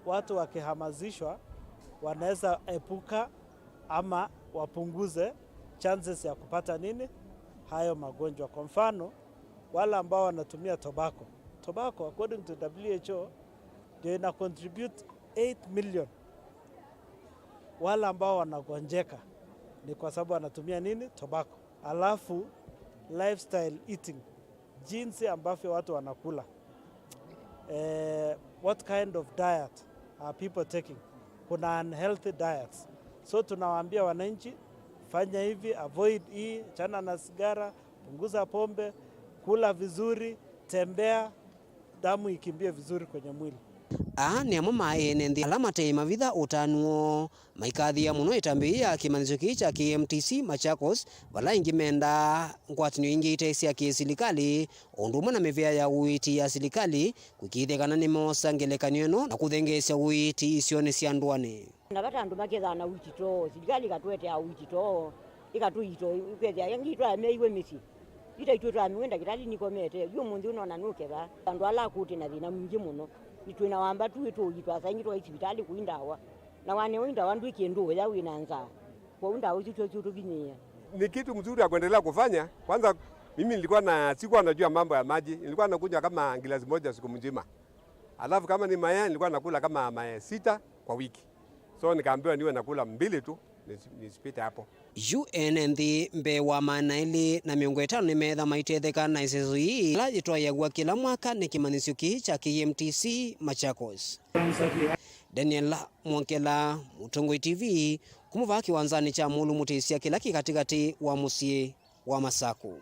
watu wakihamasishwa wanaweza epuka ama wapunguze chances ya kupata nini, hayo magonjwa. Kwa mfano, wale ambao wanatumia tobacco. Tobacco, according to W H O, ndio ina contribute eight million. Wale ambao wanagonjeka ni kwa sababu wanatumia nini? Tobacco. Alafu, lifestyle eating, jinsi ambavyo watu wanakula. Eh, what kind of diet are people taking? Kuna unhealthy diets. So tunawaambia wananchi, fanya hivi, avoid hii, chana na sigara, punguza pombe, kula vizuri, tembea, damu ikimbie vizuri kwenye mwili. Aa nĩ amwe ma ene nthĩ ala mate mavitha ũtanu woo. Maikathĩa mũno ĩtambya yĩĩ ya kĩmanyĩsyo kĩĩ kya K M T C Machakos, vala aingĩ mendaa ngwatanĩo ingĩ ite sya kĩ-silikalĩ, o ũndũ ũmwe na mĩvĩa ya ũiiti ya silikalĩ, kũĩkĩĩthya kana nĩmoosa ngelekany'o ĩno na kũthengeesya ũiiti isionĩ sya ndũanĩ. Na vata andũ makethaa na ũiiti too, silikalĩ ĩkatũetea ũiiti too, ĩkatũiita, ĩkethĩa angĩ twaemeeiwe mĩsyĩ. Yu ta itwĩ twaamiwe ndakĩtalĩ nĩkomete, yu ũmũnthĩ ũnona nũketha. Andũ ala akũũ twĩ na thĩna mwingĩ mũno, nĩ twĩ na wamba tu ĩtũũitwa, saa ingĩ twaĩ sivitalĩ kũi ndawa. Na wanewa ĩ ndawa ndwĩ kĩndũ ũya wĩ na nzaa. Kwoou ndawa isu tyo siũtũvinyĩĩa. Ni kitu mzuri ya kuendelea kufanya. Kwanza, mimi nilikuwa na, sikuwa najua mambo ya maji. Nilikuwa nakunywa kama glasi moja siku mzima. Alafu kama ni mayai, nilikuwa nakula kama mayai sita kwa wiki. So nikaambiwa niwe nakula mbili tu, nisi-, nisipite hapo. Yu ene nthĩ mbee wa maana elĩ na mĩongo ĩtano nĩmeetha maitetheka na ĩseso yĩĩ, ĩla yĩtwaĩaw'a kĩla mwaka nĩ kĩmanyĩsyo kĩĩ kya K M T C Machakos. Daniel Mwongela, Mũtongoi T V, kuma vaa kĩwanzanĩ kya Mũlũ Mũtĩsya kĩla kĩ katĩkatĩ wa mũsyĩ wa Masaku.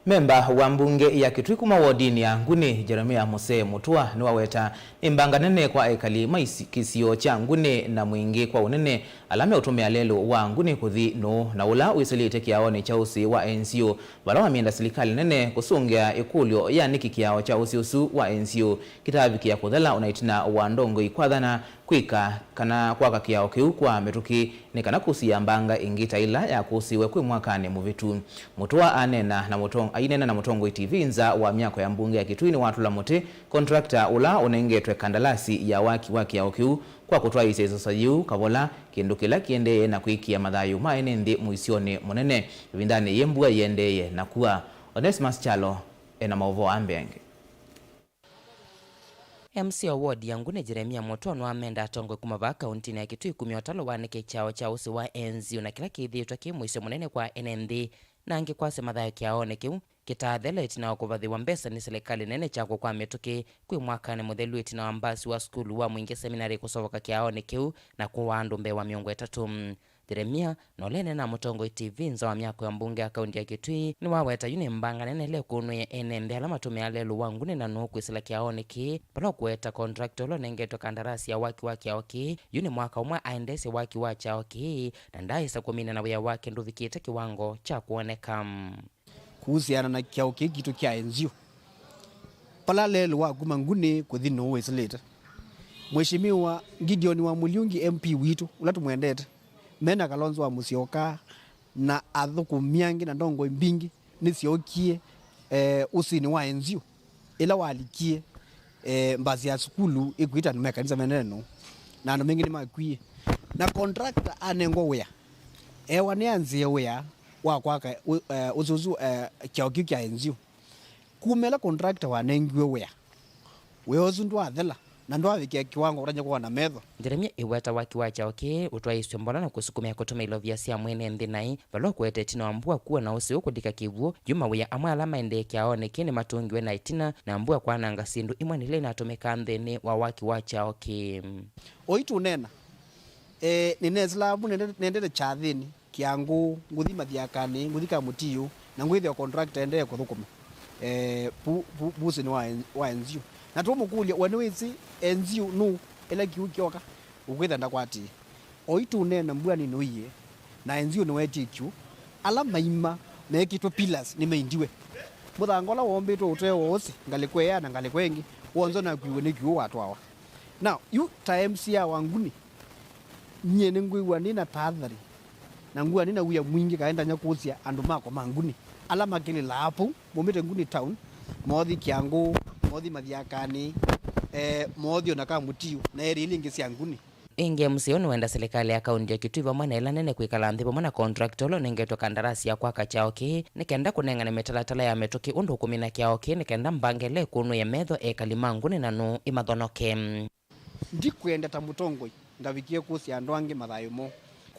Memba wa mbunge ya Kitui kuma wodinĩ ya Nguni, Jeremia Mũsee Mũtua, nĩwaweta nĩ mbanga nene kwa ekali ma isi-, kĩsio kya Nguni na mwingĩ kwa ũnene ala meũtũmĩa lelũ wa Nguni kũthi nũũ, na ũla wĩsĩlĩte kĩaonĩ kya ũsĩ wa N C O, vala wamĩenda silikalĩ nene kũsũngĩa ĩkũlyo ya nĩkĩ kĩao kya ũsĩ ũsu wa N C O kĩtaavikĩa kũthela, ona ĩtina wa ndongoi kwathana kwĩka kana kwaka kĩao kĩu kwa mĩtũkĩ nĩ kana kũsia mbanga ĩngĩ ta ĩla yakũsiwe kwĩ mwakanĩ mũvĩtu. Mũtua aneena na mũtong-, aineena na Mũtongoi T V nza wa myako ya mbunge ya Kitui nĩwatũla mũtĩ contractor ũla ũnengetwe kandalasi ya waki wa kĩao kĩu kwa kũtwaĩĩsya ĩsosa yĩu kavola, kĩndũ kĩla kĩendee na kwĩkĩa mathayũ ma ene nthĩ mũisyonĩ mũnene ĩvindanĩ yĩĩ mbua ĩendeeye na kua. Onesmus Kyalo ena maũvoo ambeange. M C A wa ward ya Nguni Jeremia Mũtua nĩwamenda atongoi kuma vaa kauntinĩ ya Kitui kumya ũtalo wa nĩkĩ kyaũ kya ũsĩ wa N C O na kĩla kĩthĩĩtwe kĩ mũisyo mũnene kwa ene nthĩ na angĩ kwasya mathayũ kyaonĩ kĩu kĩtaathela ĩtina wa kũvathĩwa mbesa nĩ silikalĩ nene kyakwa kwa mĩtũkĩ kwĩ mwakanĩ mũthelu ĩtina wa mbasi wa sukulu wa Mwingĩ Seminary kũsovoka kyaonĩ kĩu na kũaa andũ mbee wa mĩongo ĩtatũ. Jeremia, na ũla ũneenaa na Mũtongoi T V nza wa myako ya mbunge ya kaunti ya Kitui, nĩwaweta yu nĩ mbanga nene ĩla ĩkũnũĩa ene nthĩ ala matũmĩaa lelũ wa Nguni na nũũ kwĩsĩla kĩaonĩ kĩĩ, vala ũkũweta contractor ũla ũnengetwe kandarasi ya waki wa kĩao kĩĩ, yu nĩ mwaka ũmwe aendeesye waki wa kyaũ kĩĩ, na ndaaĩsa kũmina na wĩa wake ndũvikĩte kĩwango kya kwoneka. Kũhusiana na kyaũ kĩĩ kitũ kya N C O, vala lelũ wa kuma Nguni kũthi nũũ wĩsĩlĩte, Mheshimiwa Gideon wa Mũliungi M P witũ, ũla tũmwendete, me na Kalonzo wa Musyoka na athũkũmi angĩ na ndongoi mbingĩ nĩsyookie, eh, ũsĩnĩ wa N C O ĩla walikie, eh, mbasi ya sukulu ĩkwĩta andũ me kanisa menene nũũ, na andũ maingĩ nĩmakwie. Na contractor anengwa wĩa, ewa nĩanzĩe wĩa wa kwaka ũ-, eh, ũsĩ ũsu, eh, kyaũ kĩu kya N C O. Kuma ĩla contractor wanengiwe wĩa, wĩa ũsu ndwathela na ndwavikĩa kĩwango ũtany'a kwona metho. Jeremia ĩweta waki wa kyaũ kĩĩ ũtwaĩĩsw'e mbola na kũsukumĩa kũtũmĩa ilovia sya mwene nthĩ naĩ, vala ũkũete ĩtina wa mbua kua na ũsĩ ũkũlika kĩw'ũ, yu mawĩa amwe ala maendee kyaonĩ kĩĩ nĩmatũngiwe na ĩtina, na mbua kwananga syĩndũ imwe nĩ ila inatũmĩkaa nthĩnĩ wa waki wa kyaũ kĩĩ. Oitũ ũneena, eh, nĩnesĩlaa vu nende-, nendete kyathĩnĩ. Kĩangũ, ngũthi Mathiakanĩ, ngũthi Kamũtiũ, na ngwĩthĩa contractor endee kũthũkũma, eh, pu-, pu-, pusĩnĩ wa N-, wa N C O. Na tũmũkũlya, we nĩwĩsĩ N C O nũũ? Ĩla kĩu kyoka, ũkwĩtha ndakwatĩĩe. Oitũ ũneena mbua nĩnũie, na N C O nĩwetie kĩu. Ala maima mekĩtwe pillars nĩmaindiwe. Mũthanga ũla woombĩtwe ũtee wa ũsĩ, ngalĩko ĩya na ngalĩko ĩngĩ, w'onthe nakuiwe nĩ kĩu watwawa. Now, yu ta M C A wa Nguni, nyie nĩngwĩw'a nĩ na taathari, na ngwĩw'a nĩ na wia mwingĩ kaendany'a kũsya andũ makwa ma Nguni, ala makĩlĩlaa vau, maumĩte Nguni town, moothi Kĩangũ, moothi Mathiakanĩ, eh, moothi ona Kamũtiũ, na area ila ingĩ sya Nguni. Ĩngĩ, M C A ũũ nĩwenda silikalĩ ya kaunti ya Kitui vamwe na ĩla nene kwĩkala nthĩ vamwe na contractor ũla ũnengetwe kandarasi ya kwaka kyaũ kĩĩ, nĩ kenda kũnengane mĩtalatala ya mĩtũkĩ ũndũ ũkũmina kyaũ kĩĩ, nĩ kenda mbanga ĩla ĩkũnũĩe metho ekali ma Nguni na nũũ ĩmathonoke. Ndikwenda ta mũtongoi ngavikie kũsya andũ angĩ mathayũ moo.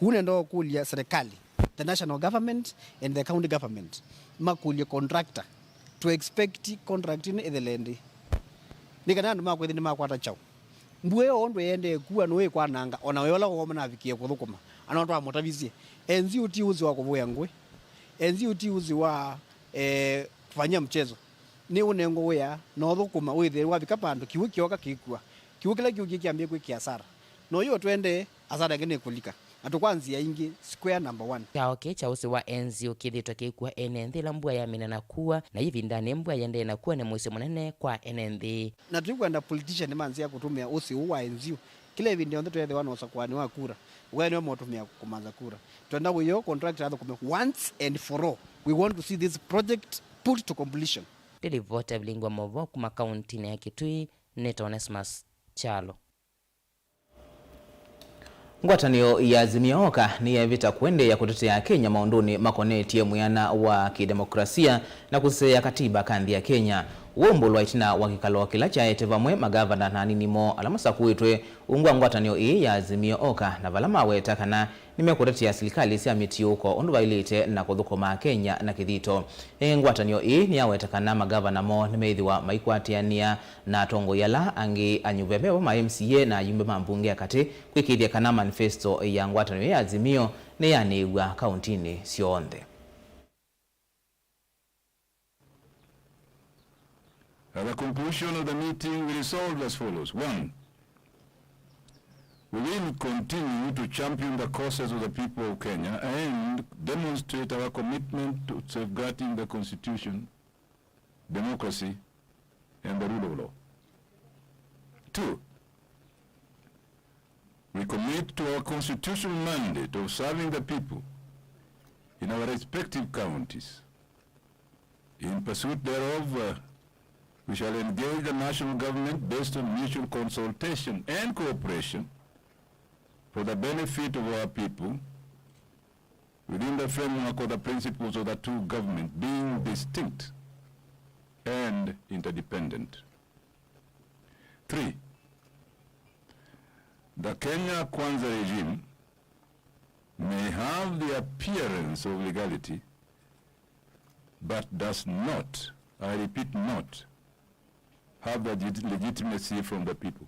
Kũu nenda ũkũlya serikali, the national government and the county government, makũlye contractor To expect contract ĩno ĩthele ĩndĩ? Nĩ kana andũ ma kwĩthĩ nĩmakwata kyaũ? Mbua ĩyo ũndũ ĩendee kua nũĩkwananga, o na we ũla woo manavikie kũthũkũma, ana twamũtavisye. Enzi ũti ũzi wa kũvũĩa ngũĩ. Enzi ũti ũzi wa, eh, kũfanyia mchezo. Nĩ ũnengwa wĩa na ũthũkũma wĩthĩe wavika vandũ kĩw'ũ kĩoka kĩkua. Kĩw'ũ kĩla kĩũkie kĩambie kwĩkĩa asara. Na ũyũ twendee, asara ĩngĩ nĩkũlika. Na tũkwa nzĩa ingĩ, square number one. Kyaũ kĩĩ kya ũsĩ wa N Z U kĩthĩtwe kĩikua ene nthĩ ĩla mbua yamina na kua, na ĩvindanĩ mbua yendee na kua nĩ mũisyo mũnene kwa ene nthĩ. Na tũikwenda politician manzĩa kũtũmĩa ũsĩ ũũ wa N Z U. Kĩla ĩvinda yonthe tweethĩwa na ũsakũani wa kura, ũkethĩa nĩwe maũtũmĩa kũmantha kura. Twenda wĩoo contractor athũkũme once and for all. We want to see this project put to completion. Ndĩ livoti ya vilingi wa maũvoo kuma kauntinĩ ya Kitui, nĩta Onesmus Kyalo. Ngwatanĩo ya Azimio Oka nĩyeevĩta kũendeea kũtetea Akenya maũndũnĩ makonetye mwĩana wa kĩdemokrasia na kũseea katiba ka nthĩ ya Kenya. Ũu ũmbũlwa ĩtina wa kĩkalo kĩla kyaete vamwe magavana na anini moo ala masakũĩtwe ungu wa ngwatanĩo ĩĩ ya Azimio Oka, na vala maweta kana nĩmekũtetea silikalĩ sya mĩtiũũko ũndũ vaĩlĩte na kũthũkũma Akenya na kĩthito. Ĩ, ngwatanĩo ĩĩ nĩyaweta kana magavana moo nĩmeĩthĩwa maikwatĩanĩa na atongoi ala angĩ anyuve me vamwe ma M C A na ayumbe ma mbunge ya katĩ kwĩkĩĩthya kana manifesto ya ngwatanĩo ya Azimio nĩyanĩĩw'a kauntinĩ syonthe. At the conclusion of the meeting, we resolved as follows. One, we will continue to champion the causes of the people of Kenya and demonstrate our commitment to safeguarding the Constitution, democracy, and the rule of law. Two, we commit to our constitutional mandate of serving the people in our respective counties. In pursuit thereof, uh, we shall engage the national government based on mutual consultation and cooperation for the benefit of our people within the framework of the principles of the two governments being distinct and interdependent. Three, the Kenya Kwanza regime may have the appearance of legality, but does not, I repeat, not, have the legit-, legitimacy from the people.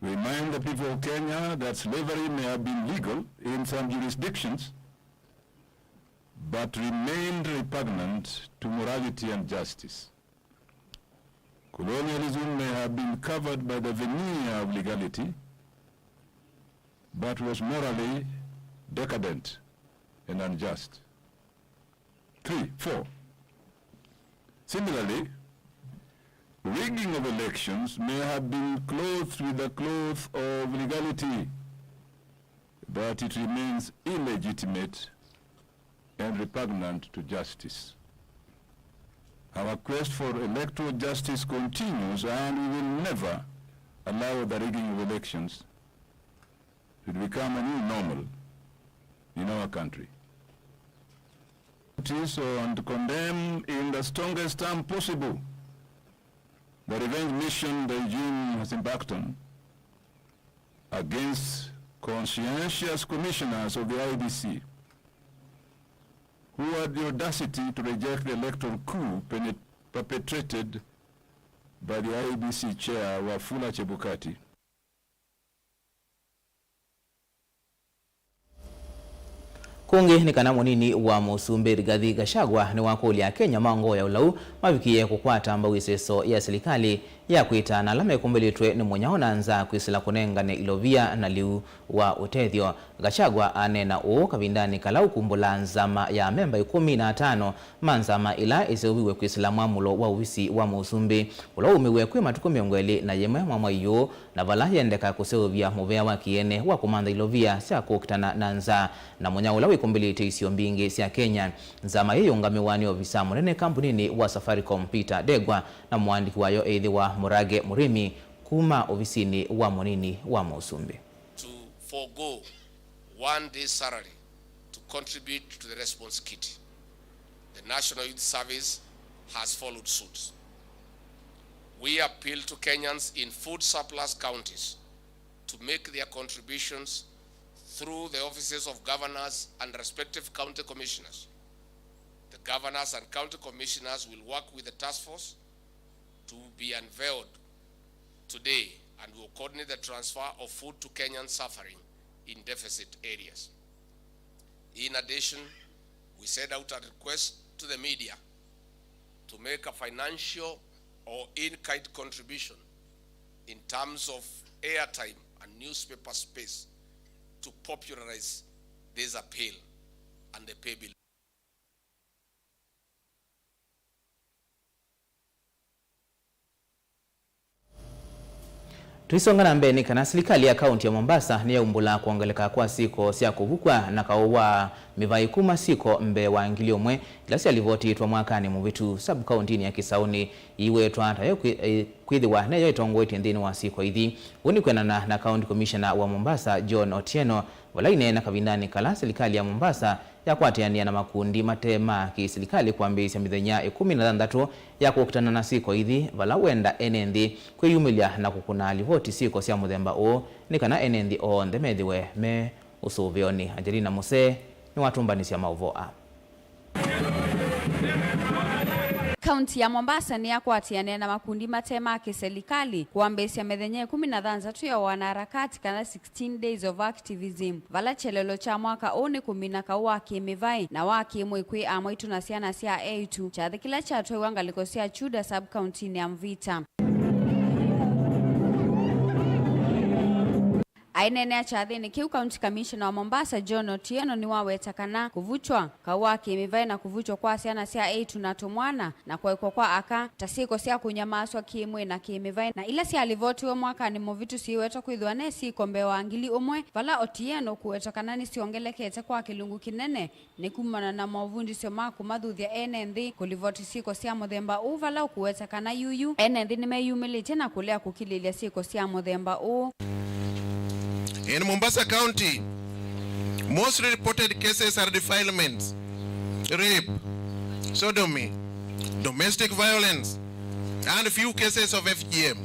We remind the people of Kenya that slavery may have been legal in some jurisdictions, but remained repugnant to morality and justice. Colonialism may have been covered by the veneer of legality, but was morally decadent and unjust. Three, four. Similarly, rigging of elections may have been clothed with the cloth of legality, but it remains illegitimate and repugnant to justice. Our quest for electoral justice continues, and we will never allow the rigging of elections to become a new normal in our country. Notice and condemn in the strongest term possible the revenge mission the regime has embarked on against conscientious commissioners of the I E B C who had the audacity to reject the electoral coup pene-, perpetrated by the I E B C chair, Wafula Chebukati. Kũngĩ nĩ kana mũnini wa mũsumbĩ Rigathi Gachagua nĩwakũlya Akenya ma ngoo ya ũlau mavikie kũkwata mbau ĩseso ya silikalĩ ya kwĩta na ala mekũmbĩlĩtwe nĩ mũnyao na nza kwĩsĩla kũnengane ilovia na lĩu wa ũtethyo. Gachagua aneena ũũ kavindanĩ kala ũkumbũla nzama ya amemba ĩkũmi na atano ma nzama ĩla ĩseũviw'e kwĩsĩla mwamũlo wa ovisi wa mũsumbĩ, ũla waumĩw'e kwĩ matukũ mĩongo ĩlĩ na yĩmwe mwa mwai ũũ, na vala yendeka kũseũvya mũvea wa kĩene wa kũmantha ilovia sya kũkitana na nzaa na mũnyao ũla wĩkũmbĩlĩte isio mbingĩ sya Kenya. Nzama ĩĩ yĩũngamĩwa nĩ ovisa mũnene kambuninĩ wa Safaricom, Peter Ndegwa, na mũandĩki wayo ĩthĩwa Murage Murimi kuma ovisinĩ wa mũnini wa mũsumbĩ. To forego one day's salary to contribute to the response kit. The National Youth Service has followed suit. We appeal to Kenyans in food surplus counties to make their contributions through the offices of governors and respective county commissioners. The Governors and county commissioners will work with the task force to be unveiled today and will coordinate the transfer of food to Kenyans suffering in deficit areas. In addition, we send out a request to the media to make a financial or in-kind contribution in terms of airtime and newspaper space to popularize this appeal and the pay bill. Tũisonga na mbee, nĩ kana silikalĩ ya kaunti ya Mombasa nĩyaumbũla kwongeleka kwa syĩko sya kũvukw'a na kaũ wa mĩvaĩ kuma syĩko mbee wa ngili ũmwe ila syalivotitwe mwakanĩ mũvĩtu sub-kauntinĩ ya Kisauni iiwetwa ta yo kwĩ-, eh, kwĩthĩwa neyo ĩtongoetye nthĩnĩ wa syĩko ithi. Ũu nĩ kwĩanana na County Commissioner wa Mombasa, John Otieno, vala aineena kavindanĩ kala silikalĩ ya Mombasa yakwatĩanĩa na makundi mate ma kĩ-silikalĩ kwambĩĩsya mĩthenya ĩkũmi na thanthatũ ya kũkitana na syĩko ithi, vala wenda ene nthĩ kwĩyumĩlya na kũkũna livoti syĩko sya mũthemba ũũ, nĩ kana ene nthĩ onthe methĩwe me ũsũvĩonĩ. Angelina Musee nĩwatũmbanĩsya maũvoo aa. Kaunti ya Mombasa nĩyakwatĩanĩa na makundi mate ma kĩ-selikalĩ kwambĩĩsya mĩthenya ĩkũmi na thanthatũ ya wanaharakati, kana sixteen days of activism, vala kyelelo kya mwaka ũũ nĩ kũmina kaũ wa kĩ-mĩvaĩ na wa kĩ-mwĩĩ kwĩ amwaitũ na syana sya eĩtu, kyathĩ kĩla kyatwaiwa ngalĩko sya Chuda sub-kauntinĩ ya Mvita. Aineenea kyathĩnĩ kĩu, County Commissioner wa Mombasa, John Otieno, nĩwaweta kana kũvukywa, kaũ wa kĩ-mĩvaĩ na kũvukywa kwa syana sya eĩtu na tũmwana, na kũekw'a kwa aka ta syĩko sya kũnyamaaswa kĩ-mwĩĩ na kĩ-mĩvaĩ, na ila syalivotiwe mwakanĩ mũvĩtu syĩwetwa kwĩthĩwa ne syĩko mbee wa ngili ũmwe, vala Otieno kũweta kana nĩsyongelekete kwa kĩlungu kĩnene, nĩ kumana na movundĩsyo ma kũmathuthya ene nthĩ kũlivoti syĩko sya mũthemba ũũ, vala ũkũweta kana yuyu ene nthĩ nĩmeyumĩlĩtye na kũlea kũkilĩlya syĩko sya mũthemba ũũ. In Mombasa County, most reported cases are defilements, rape, sodomy, domestic violence, and few cases of F G M.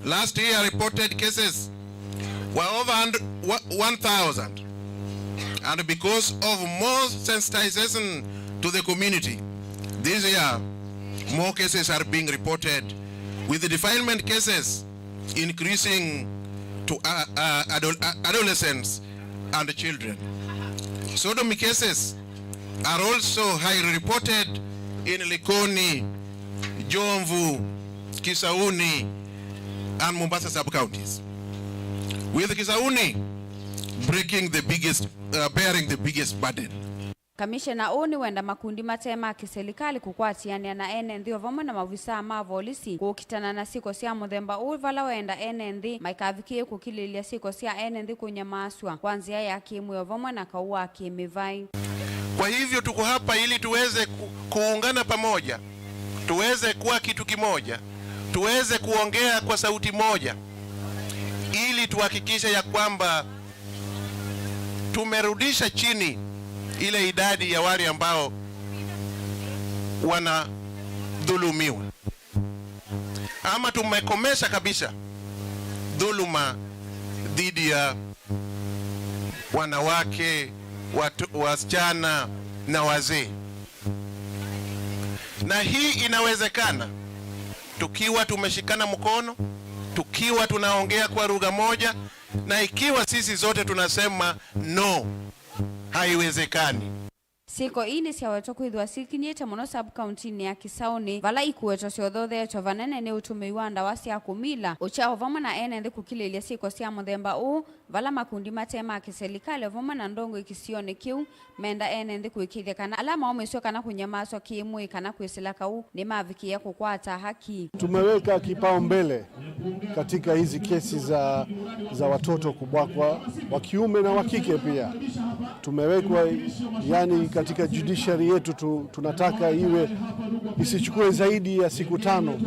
Last year, reported cases were over and, wa-, one thousand. And because of more sensitization to the community, this year, more cases are being reported, with defilement cases increasing to, uh, uh, adol-, uh, adolescents and children. Sodomy cases are also highly reported in Likoni, Jomvu, Kisauni, and Mombasa sub-counties, with Kisauni breaking the biggest, uh, bearing the biggest burden. Kamishena ũũ nĩwenda makundi mate ma kĩselikalĩ kũkwatĩanĩa na ene nthĩ o vamwe na maovisaa ma volisi kũkitana na syĩko sya mũthemba ũũ, vala wenda ene nthĩ maikavikĩĩe kũkilĩlya syĩko sya ene nthĩ kũnyamaaswa kwa nzĩa ya kĩmwĩĩ o vamwe na kaũ wa kĩmĩvaĩ. Kwa hivyo tuko hapa ili tuweze ku-, kuungana pamoja, tuweze kuwa kitu kimoja, tuweze kuongea kwa sauti moja, ili tuhakikishe ya kwamba tumerudisha chini ile idadi ya wale ambao wanadhulumiwa, ama tumekomesha kabisa dhuluma dhidi ya wanawake, watu, wasichana na wazee. Na hii inawezekana tukiwa tumeshikana mkono, tukiwa tunaongea kwa lugha moja, na ikiwa sisi zote tunasema no, haiwezekani. Syĩko ii nĩsyawetwa kwĩthĩwa sikinyĩte mũno sub-kauntinĩ ya Kisauni, vala ikũetwa syothothetwe vanene nĩ ũtũmĩi wa ndawa sya kũmila, ũkyao vamwe na ene nthĩ kũkilĩlya syĩko sya mũthemba ũũ, vala makundi mate ma kĩselikalĩ o vamwe na ndongoi kĩsionĩ kĩu menda ene nthĩ kũĩkĩĩthya kana ala maũmĩsw'e kana kũnyamaaswa kĩ-mwĩĩ kana kwĩsĩla kaũ nĩmavikĩĩa kũkwata haki. Tumeweka kipaumbele katika hizi kesi za, za watoto kubakwa, wa kiume na wa kike pia. Tumewekwa, yani, katika judiciary yetu tu, tunataka iwe isichukue zaidi ya siku tano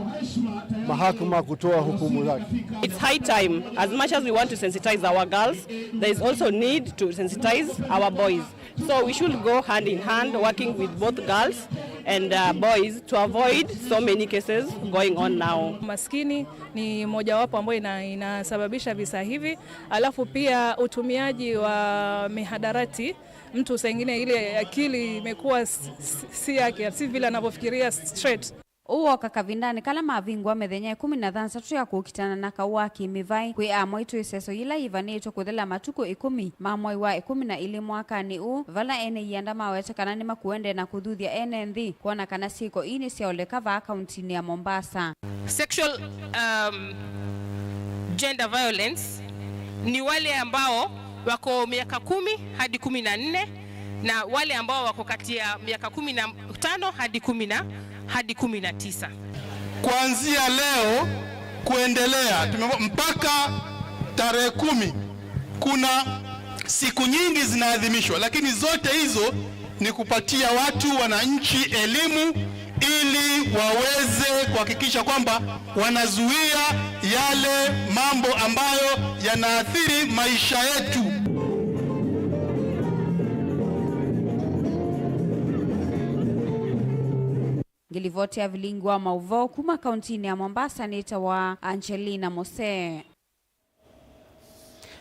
mahakama kutoa hukumu zake. It's high time, as much as we want to sensitize our girls, there is also need to sensitize our boys. So we should go hand in hand, working with both girls and, uh, boys to avoid so many cases going on now. Maskini ni mojawapo ambayo ina-, inasababisha visa hivi, alafu pia utumiaji wa mihadarati, mtu saa ingine ile akili imekuwa s-, s-, si yake, si vile anavyofikiria straight. Ũu woka kavindanĩ kala mavingũa mĩthenya ĩkũmi na thanthatũ ya kũkitana na kaũ wa kĩ-mĩvaĩ kwĩ amwaitũ ĩseso yĩla yĩvanĩtwe kũthela matukũ ĩkũmi ma mwai wa ĩkũmi na ĩlĩ mwakanĩ ũũ, vala ene ianda maweta kana nĩmakũendee na kũthuthya ene nthĩ kwona kana syĩko ii nĩsyaoleka vaa kauntinĩ ya Mombasa. Sexual, um, gender violence ni wale ambao wako miaka kumi hadi kumi na nne na wale ambao wako kati ya miaka kumi na tano hadi kumi na, hadi kumi na tisa. Kuanzia leo kuendelea, tume-, mpaka tarehe kumi, kuna siku nyingi zinaadhimishwa, lakini zote hizo ni kupatia watu, wananchi, elimu ili waweze kuhakikisha kwamba wanazuia yale mambo ambayo yanaathiri maisha yetu. Ngĩlivoti ya vilingi wa maũvoo kuma kauntinĩ ya Mombasa nĩtawa Angelina Mose.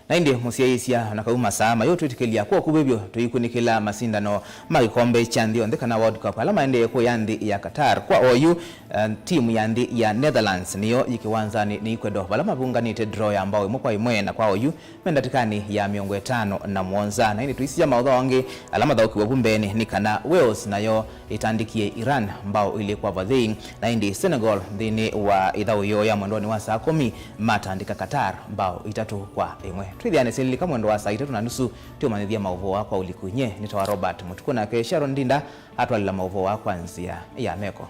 Na ĩndĩ mũsyaĩĩsya, o na kau masaa mayũtwĩtĩkĩlya, kw'oku vĩvyo tũikunĩkĩla masindano ma kĩkombe kya nthĩ yonthe kana World Cup ala maendee kũya nthĩ ya Qatar. Kwa oyu, eh, timu ya nthĩ ya Netherlands nĩyo yĩ kĩwanzanĩ nĩ Ecuador, vala mavunganĩte draw ya mbao ĩmwe kwa ĩmwe, na kwa oyu me ndatĩkanĩ ya mĩongo ĩtano na mũonza. Na ĩndĩ tũisisya maũvoo angĩ ala mathaũkiwe vu mbeenĩ nĩ kana Wales nayo ĩtandĩkie Iran mbao ilĩ kwa vathei, na ĩndĩ Senegal nthĩnĩ wa ĩthaũ yoo ya mwendonĩ wa saa kũmi matandĩka Qatar mbao itatũ kwa ĩmwe. Twĩthĩane sililika mwendo wa saa itatũ na nusu, tũmanyĩthya maũvoo aa kwa ũliku. Nyie nĩtawa Robert Mũtukũ, nake Sharon Ndinda atwalĩla maũvoo aa kwa nzĩa ya meko.